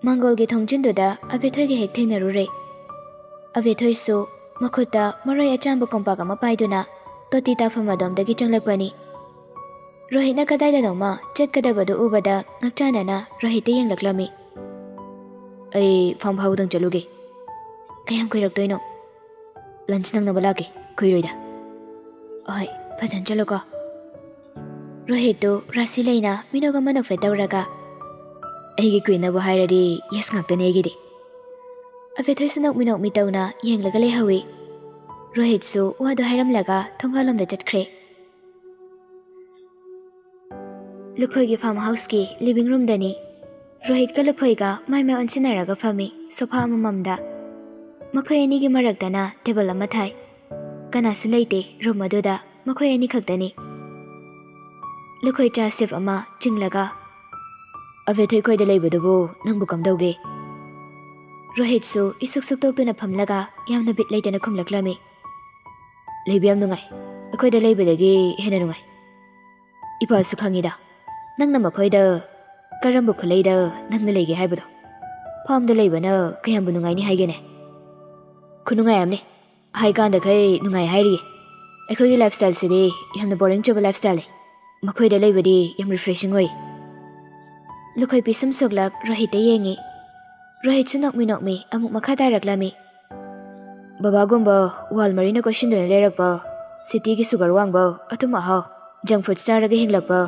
ꯃꯥꯡꯒꯣꯜꯒꯤ ꯊꯣꯡꯖꯤꯟꯗꯨꯗ ꯑꯕꯦꯊꯣꯏꯒ ꯍꯦꯛ ꯊꯦꯡꯅꯔꯨꯔꯦ꯫ ꯑꯕꯦꯊꯣꯏꯁꯨ ꯃꯈꯨꯠꯇ ꯃꯔꯣꯏ ꯑꯆꯥꯝꯕ ꯀꯣꯝꯄꯥꯛ ꯑꯃ ꯄꯥꯏꯗꯨꯅ ꯇꯣꯇꯤ ꯇꯥꯐꯝ ꯑꯗꯣꯝꯗꯒꯤ ꯆꯪꯂꯛꯄꯅꯤ꯫ ꯔꯣꯍꯤꯠꯅ ꯀꯗꯥꯏꯗꯅꯣꯃ ꯆꯠꯀꯗꯕꯗꯨ ꯎꯕꯗ ꯉꯛꯆꯥꯟꯅꯅ ꯔꯣꯍꯤꯠꯇ ꯌꯦꯡꯂꯛꯂꯝꯃꯤ꯫ "ꯑꯩ ꯐꯥꯝ ꯍꯥꯎꯗꯪ ꯆꯠꯂꯨꯒꯦ꯫" "ꯀꯌꯥꯝ ꯀꯨꯏꯔꯛꯇꯣꯏꯅꯣ?" "ꯂꯟꯁ ꯅꯪꯅꯕ ꯂꯥꯛꯀꯦ, ꯀꯨꯏꯔꯣꯏꯗ꯫" "ꯑꯍꯣꯏ, ꯐꯖꯅ ꯆꯠꯂꯨꯀꯣ꯫" ꯔꯣꯍꯤꯠꯇꯨ ꯔꯥꯁꯤ ꯂꯩꯅ ꯃꯤꯅꯣꯛ ꯑꯃ ꯅꯣꯛꯐꯦꯠ ꯇꯧꯔꯒ, "ꯑꯩꯒꯤ ꯀꯨꯏꯅꯕꯨ ꯍꯥꯏꯔꯗꯤ ꯌꯦꯁ ꯉꯥꯛꯇꯅꯦ ꯑꯩꯒꯤꯗꯤ꯫" ꯑꯕꯦꯊꯣꯏꯁꯨ ꯅꯣꯛꯃꯤ ꯅꯣꯛꯃꯤ ꯇꯧꯅ ꯌꯦꯡꯂꯒ ꯂꯩꯍꯧꯏ꯫ ꯔꯣꯍꯤꯠꯁꯨ ꯋꯥꯗꯨ ꯍꯥꯏꯔꯝꯂꯒ ꯊꯣꯡꯒꯥꯜꯂꯣꯝꯗ ꯆꯠꯈ꯭ꯔꯦ꯫ ꯂꯨꯈꯣꯏꯒꯤ ꯐꯥꯝ ꯍꯥꯎꯁꯀꯤ ꯂꯤꯚꯤꯡ ꯔꯨꯝꯗꯅꯤ꯫ ꯔꯣꯍꯤꯠꯀ ꯂꯨꯈꯣꯏꯒ ꯃꯥꯏ ꯃꯥꯏ ꯑꯣꯟꯁꯤꯟꯅꯔꯒ ꯐꯝꯃꯤ ꯁꯣꯐꯥ ꯑꯃꯃꯝꯗ꯫ ꯃꯈꯣꯏ ꯑꯅꯤꯒꯤ ꯃꯔꯛꯇꯅ ꯇꯦꯕꯜ ꯑꯃ ꯊꯥꯏ꯫ ꯀꯅꯥꯁꯨ ꯂꯩꯇꯦ ꯔꯨꯝ ꯑꯗꯨꯗ, ꯃꯈꯣꯏ ꯑꯅꯤ ꯈꯛꯇꯅꯤ꯫ ꯂꯨꯈꯣꯏ ꯆꯥ ꯁꯤꯞ ꯑꯃ ꯆꯤꯡꯂꯒ, "ꯑꯕꯦꯊꯣꯏ ꯈꯣꯏꯗ ꯂꯩꯕꯗꯨꯕꯨ ꯅꯪꯕꯨ ꯀꯝꯗꯧꯒꯦ?" ꯔꯣꯍꯤꯠꯁꯨ ꯏꯁꯨꯛ ꯁꯨꯛꯇꯣꯛꯇꯨꯅ ꯐꯝꯂꯒ ꯌꯥꯝꯅ ꯕꯤꯠ ꯂꯩꯇꯅ ꯈꯨꯝꯂꯛꯂꯝꯃꯤ꯫ "ꯂꯩꯕ ꯌꯥꯝ ꯅꯨꯡꯉꯥꯏ꯫ ꯑꯩꯈꯣꯏꯗ ꯂꯩꯕꯗꯒꯤ ꯍꯦꯟꯅ ꯅꯨꯡꯉꯥꯏ꯫ ꯏꯄꯥꯁꯨ ꯈꯪꯉꯤꯗ, ꯅꯪꯅ ꯃꯈꯣꯏꯗ ꯀꯔꯝꯕ ꯈꯨꯂꯩꯗ ꯅꯪꯅ ꯂꯩꯒꯦ ꯍꯥꯏꯕꯗꯣ꯫ ꯐꯥꯝꯗ ꯂꯩꯕꯅ ꯀꯌꯥꯝꯕꯨ ꯅꯨꯡꯉꯥꯏꯅꯤ ꯍꯥꯏꯒꯦꯅꯦ? ꯈꯨꯅꯨꯡꯉꯥꯏ ꯑꯃꯅꯤ꯫ ꯍꯥꯏꯀꯥꯟꯗꯈꯩ ꯅꯨꯡꯉꯥꯏ ꯍꯥꯏꯔꯤꯌꯦ꯫ ꯑꯩꯈꯣꯏꯒꯤ ꯂꯥꯏꯐ ꯁ꯭ꯇꯥꯏꯜꯁꯤꯗꯤ ꯌꯥꯝꯅ ꯕꯣꯔꯤꯡ ꯆꯨꯕ ꯂꯥꯏꯐ ꯁ꯭ꯇꯥꯏꯜꯅꯤ꯫ ꯃꯈꯣꯏꯗ ꯂꯩꯕꯗꯤ ꯌꯥꯝ ꯔꯤꯐ꯭ꯔꯦꯁꯤꯡ ꯑꯣꯏ꯫" ꯂꯨꯈꯣꯏ ꯄꯤꯁꯨꯝ ꯁꯣꯛꯂꯞ ꯔꯣꯍꯤꯠꯇ ꯌꯦꯡꯉꯤ꯫ ꯔꯣꯍꯤꯠꯁꯨ ꯅꯣꯛꯃꯤ ꯅꯣꯛꯃꯤ ꯑꯃꯨꯛ ꯃꯈꯥ ꯇꯥꯔꯛꯂꯝꯃꯤ꯫ "ꯕꯕꯥꯒꯨꯝꯕ ꯋꯥꯜ ꯃꯔꯤꯅ ꯀꯣꯏꯁꯤꯟꯗꯨꯅ ꯂꯩꯔꯛꯄ, ꯁꯤꯇꯤꯒꯤ ꯁꯨꯒꯔ ꯋꯥꯡꯕ, ꯑꯊꯨꯝ ꯑꯍꯥꯎ, ꯖꯪ ꯐꯨꯗ ꯆꯥꯔꯒ ꯍꯤꯡꯂꯛꯄ,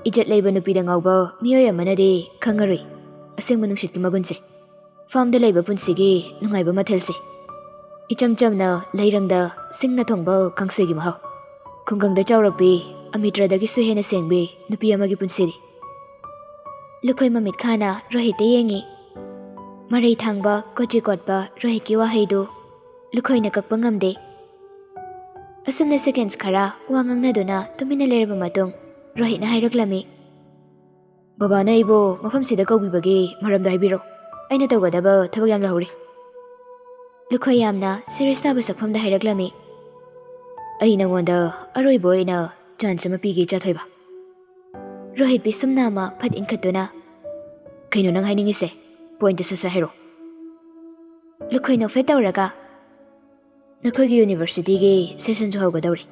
ꯏꯖꯠ ꯂꯩꯕ ꯅꯨꯄꯤꯗ ꯉꯥꯎꯕ ꯃꯤꯑꯣꯏ ꯑꯃꯅꯗꯤ ꯈꯪꯉꯔꯣꯏ ꯑꯁꯦꯡꯕ ꯅꯨꯡꯁꯤꯠꯀꯤ ꯃꯒꯨꯟꯁꯦ꯫ ꯐꯥꯝꯗ ꯂꯩꯕ ꯄꯨꯟꯁꯤꯒꯤ ꯅꯨꯡꯉꯥꯏꯕ ꯃꯊꯦꯜꯁꯦ꯫ ꯏꯆꯝ ꯆꯝꯅ ꯂꯩꯔꯪꯗ ꯁꯤꯡꯅ ꯊꯣꯡꯕ ꯀꯥꯡꯁꯣꯏꯒꯤ ꯃꯍꯥꯎ꯫ ꯈꯨꯡꯒꯪꯗ ꯆꯥꯎꯔꯛꯄꯤ, ꯑꯃꯤꯇ꯭ꯔꯗꯒꯤꯁꯨ ꯍꯦꯟꯅ ꯁꯦꯡꯕꯤ ꯅꯨꯄꯤ ꯑꯃꯒꯤ ꯄꯨꯟꯁꯤꯗꯤ꯫" ꯂꯨꯈꯣꯏ ꯃꯃꯤꯠ ꯈꯥꯅ ꯔꯣꯍꯤꯠꯇ ꯌꯦꯡꯉꯤ꯫ ꯃꯔꯩ ꯊꯥꯡꯕ, ꯀꯣꯆꯤ ꯀꯣꯠꯄ ꯔꯣꯍꯤꯠꯀꯤ ꯋꯥꯍꯩꯗꯨ ꯂꯨꯈꯣꯏꯅ ꯀꯛꯄ ꯉꯝꯗꯦ꯫ ꯑꯁꯨꯝꯅ ꯁꯦꯀꯦꯟꯁ ꯈꯔ ꯋꯥ ꯉꯥꯡꯅꯗꯨꯅ ꯇꯨꯃꯤꯟꯅ ꯂꯩꯔꯕ ꯃꯇꯨꯡ, ꯔꯣꯍꯤꯠꯅ ꯍꯥꯏꯔꯛꯂꯝꯃꯤ, "ꯕꯕꯥꯅ ꯑꯩꯕꯨ ꯃꯐꯝꯁꯤꯗ ꯀꯧꯕꯤꯕꯒꯤ ꯃꯔꯝꯗꯣ ꯍꯥꯏꯕꯤꯔꯣ꯫ ꯑꯩꯅ ꯇꯧꯒꯗꯕ ꯊꯕꯛ ꯌꯥꯝ ꯂꯩꯍꯧꯔꯤ꯫" ꯂꯨꯈꯣꯏ ꯌꯥꯝꯅ ꯁꯤꯔꯤꯌꯁ ꯇꯥꯕ ꯁꯛꯐꯝꯗ ꯍꯥꯏꯔꯛꯂꯝꯃꯤ, "ꯑꯩ ꯅꯉꯣꯟꯗ ꯑꯔꯣꯏꯕ ꯑꯣꯏꯅ ꯆꯥꯟꯁ ꯑꯃ ꯄꯤꯒꯦ, ꯏꯆꯥ ꯊꯣꯏꯕ꯫ ꯔꯣꯍꯤꯠ ꯄꯤꯁꯨꯝ ꯅꯥꯝꯃ ꯐꯠ ꯏꯟꯈꯠꯇꯨꯅ, "ꯀꯩꯅꯣ ꯅꯪ ꯍꯥꯏꯅꯤꯡꯉꯤꯁꯦ? ꯄꯣꯏꯟꯠꯇ ꯁꯠ ꯁꯠ ꯍꯥꯏꯔꯣ꯫" ꯂꯨꯈꯣꯏ ꯅꯣꯛꯐꯦꯠ ꯇꯧꯔꯒ, "ꯅꯈꯣꯏꯒꯤ ꯌꯨꯅꯤꯚꯔꯁꯤꯇꯤꯒꯤ ꯁꯦꯁꯟꯁꯨ ꯍꯧꯒꯗꯧꯔꯦ꯫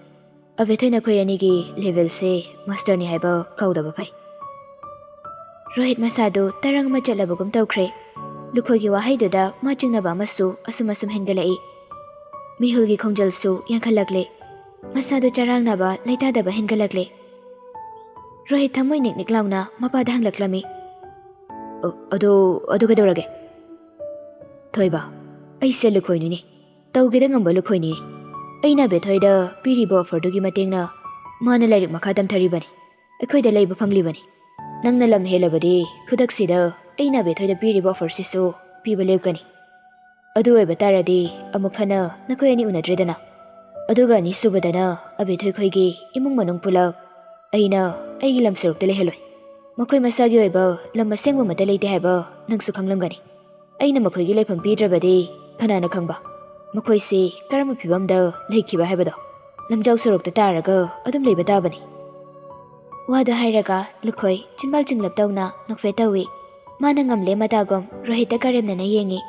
ꯑꯕꯦꯊꯣꯏ, ꯅꯈꯣꯏ ꯑꯅꯤꯒꯤ ꯂꯦꯚꯦꯜꯁꯦ ꯃꯥꯁꯇꯔꯅꯤ ꯍꯥꯏꯕ ꯀꯥꯎꯗꯕ ꯐꯩ꯫" ꯔꯣꯍꯤꯠ ꯃꯁꯥꯗꯨ ꯇꯔꯪ ꯑꯃ ꯆꯠꯂꯕꯒꯨꯝ ꯇꯧꯈ꯭ꯔꯦ꯫ ꯂꯨꯈꯣꯏꯒꯤ ꯋꯥꯍꯩꯗꯨꯗ ꯃꯥ ꯆꯤꯡꯅꯕ ꯑꯃꯁꯨ ꯑꯁꯨꯝ ꯑꯁꯨꯝ ꯍꯦꯟꯒꯠꯂꯛꯏ꯫ ꯃꯤꯍꯨꯜꯒꯤ ꯈꯣꯡꯖꯦꯜꯁꯨ ꯌꯥꯡꯈꯠꯂꯛꯂꯦ꯫ ꯃꯁꯥꯗꯨ ꯆꯔꯥꯡꯅꯕ, ꯂꯩꯇꯥꯗꯕ ꯍꯦꯟꯒꯠꯂꯛꯂꯦ꯫ ꯔꯣꯍꯤꯠ ꯊꯃꯣꯏ ꯅꯤꯛ ꯅꯤꯛ ꯂꯥꯎꯅ ꯃꯄꯥꯗ ꯍꯪꯂꯛꯂꯝꯃꯤ꯫ "ꯑ-, ꯑꯗꯣ, ꯑꯗꯨ ꯀꯩꯗꯧꯔꯒꯦ?" "ꯊꯣꯏꯕ, ꯑꯩꯁꯦ ꯂꯨꯈꯣꯏꯅꯤꯅꯦ꯫ ꯇꯧꯒꯦꯗ ꯉꯝꯕ ꯂꯨꯈꯣꯏꯅꯤꯅꯦ꯫ ꯑꯩꯅ ꯑꯕꯦꯊꯣꯏꯗ ꯄꯤꯔꯤꯕ ꯑꯣꯐꯔꯗꯨꯒꯤ ꯃꯇꯦꯡꯅ ꯃꯥꯅ ꯂꯥꯏꯔꯤꯛ ꯃꯈꯥ ꯇꯝꯊꯔꯤꯕꯅꯤ꯫ ꯑꯩꯈꯣꯏꯗ ꯂꯩꯕ ꯐꯪꯂꯤꯕꯅꯤ꯫ ꯅꯪꯅ ꯂꯝ ꯍꯦꯜꯂꯕꯗꯤ ꯈꯨꯗꯛꯁꯤꯗ ꯑꯩꯅ ꯑꯕꯦꯊꯣꯏꯗ ꯄꯤꯔꯤꯕ ꯑꯣꯐꯔꯁꯤꯁꯨ ꯄꯤꯕ ꯂꯦꯞꯀꯅꯤ꯫ ꯑꯗꯨ ꯑꯣꯏꯕ ꯇꯥꯔꯗꯤ ꯑꯃꯨꯛ ꯍꯟꯅ ꯅꯈꯣꯏ ꯑꯅꯤ ꯎꯅꯗ꯭ꯔꯦꯗꯅ꯫ ꯑꯗꯨꯒ ꯑꯅꯤꯁꯨꯕꯗꯅ ꯑꯕꯦꯊꯣꯏ ꯈꯣꯏꯒꯤ ꯏꯃꯨꯡ ꯃꯅꯨꯡ ꯄꯨꯂꯞ ꯑꯩꯅ ꯑꯩꯒꯤ ꯂꯝ ꯁꯔꯨꯛꯇ ꯂꯩꯍꯜꯂꯣꯏ꯫ ꯃꯈꯣꯏ ꯃꯁꯥꯒꯤ ꯑꯣꯏꯕ ꯂꯝ ꯑꯁꯦꯡꯕ ꯑꯃꯠꯇ ꯂꯩꯇꯦ ꯍꯥꯏꯕ ꯅꯪꯁꯨ ꯈꯪꯂꯝꯒꯅꯤ꯫ ꯑꯩꯅ ꯃꯈꯣꯏꯒꯤ ꯂꯩꯐꯝ ꯄꯤꯗ꯭ꯔꯕꯗꯤ ꯐꯅꯥꯅ ꯈꯪꯕ, ꯃꯈꯣꯏꯁꯤ ꯀꯔꯝꯕ ꯐꯤꯕꯝꯗ ꯂꯩꯈꯤꯕ ꯍꯥꯏꯕꯗꯣ꯫ ꯂꯝꯖꯥꯎ ꯁꯣꯔꯣꯛꯇ ꯇꯥꯔꯒ ꯑꯗꯨꯝ ꯂꯩꯕ ꯇꯥꯕꯅꯤ꯫" ꯋꯥꯗꯨ ꯍꯥꯏꯔꯒ ꯂꯨꯈꯣꯏ ꯆꯤꯟꯕꯥꯜ ꯆꯤꯡꯂꯞ ꯇꯧꯅ ꯅꯣꯛꯐꯦꯠ ꯇꯧꯏ꯫ ꯃꯥꯅ ꯉꯝꯂꯦ ꯃꯇꯥꯒꯨꯝ ꯔꯣꯍꯤꯠꯇ ꯀꯔꯦꯝꯅꯅ ꯌꯦꯡꯏ꯫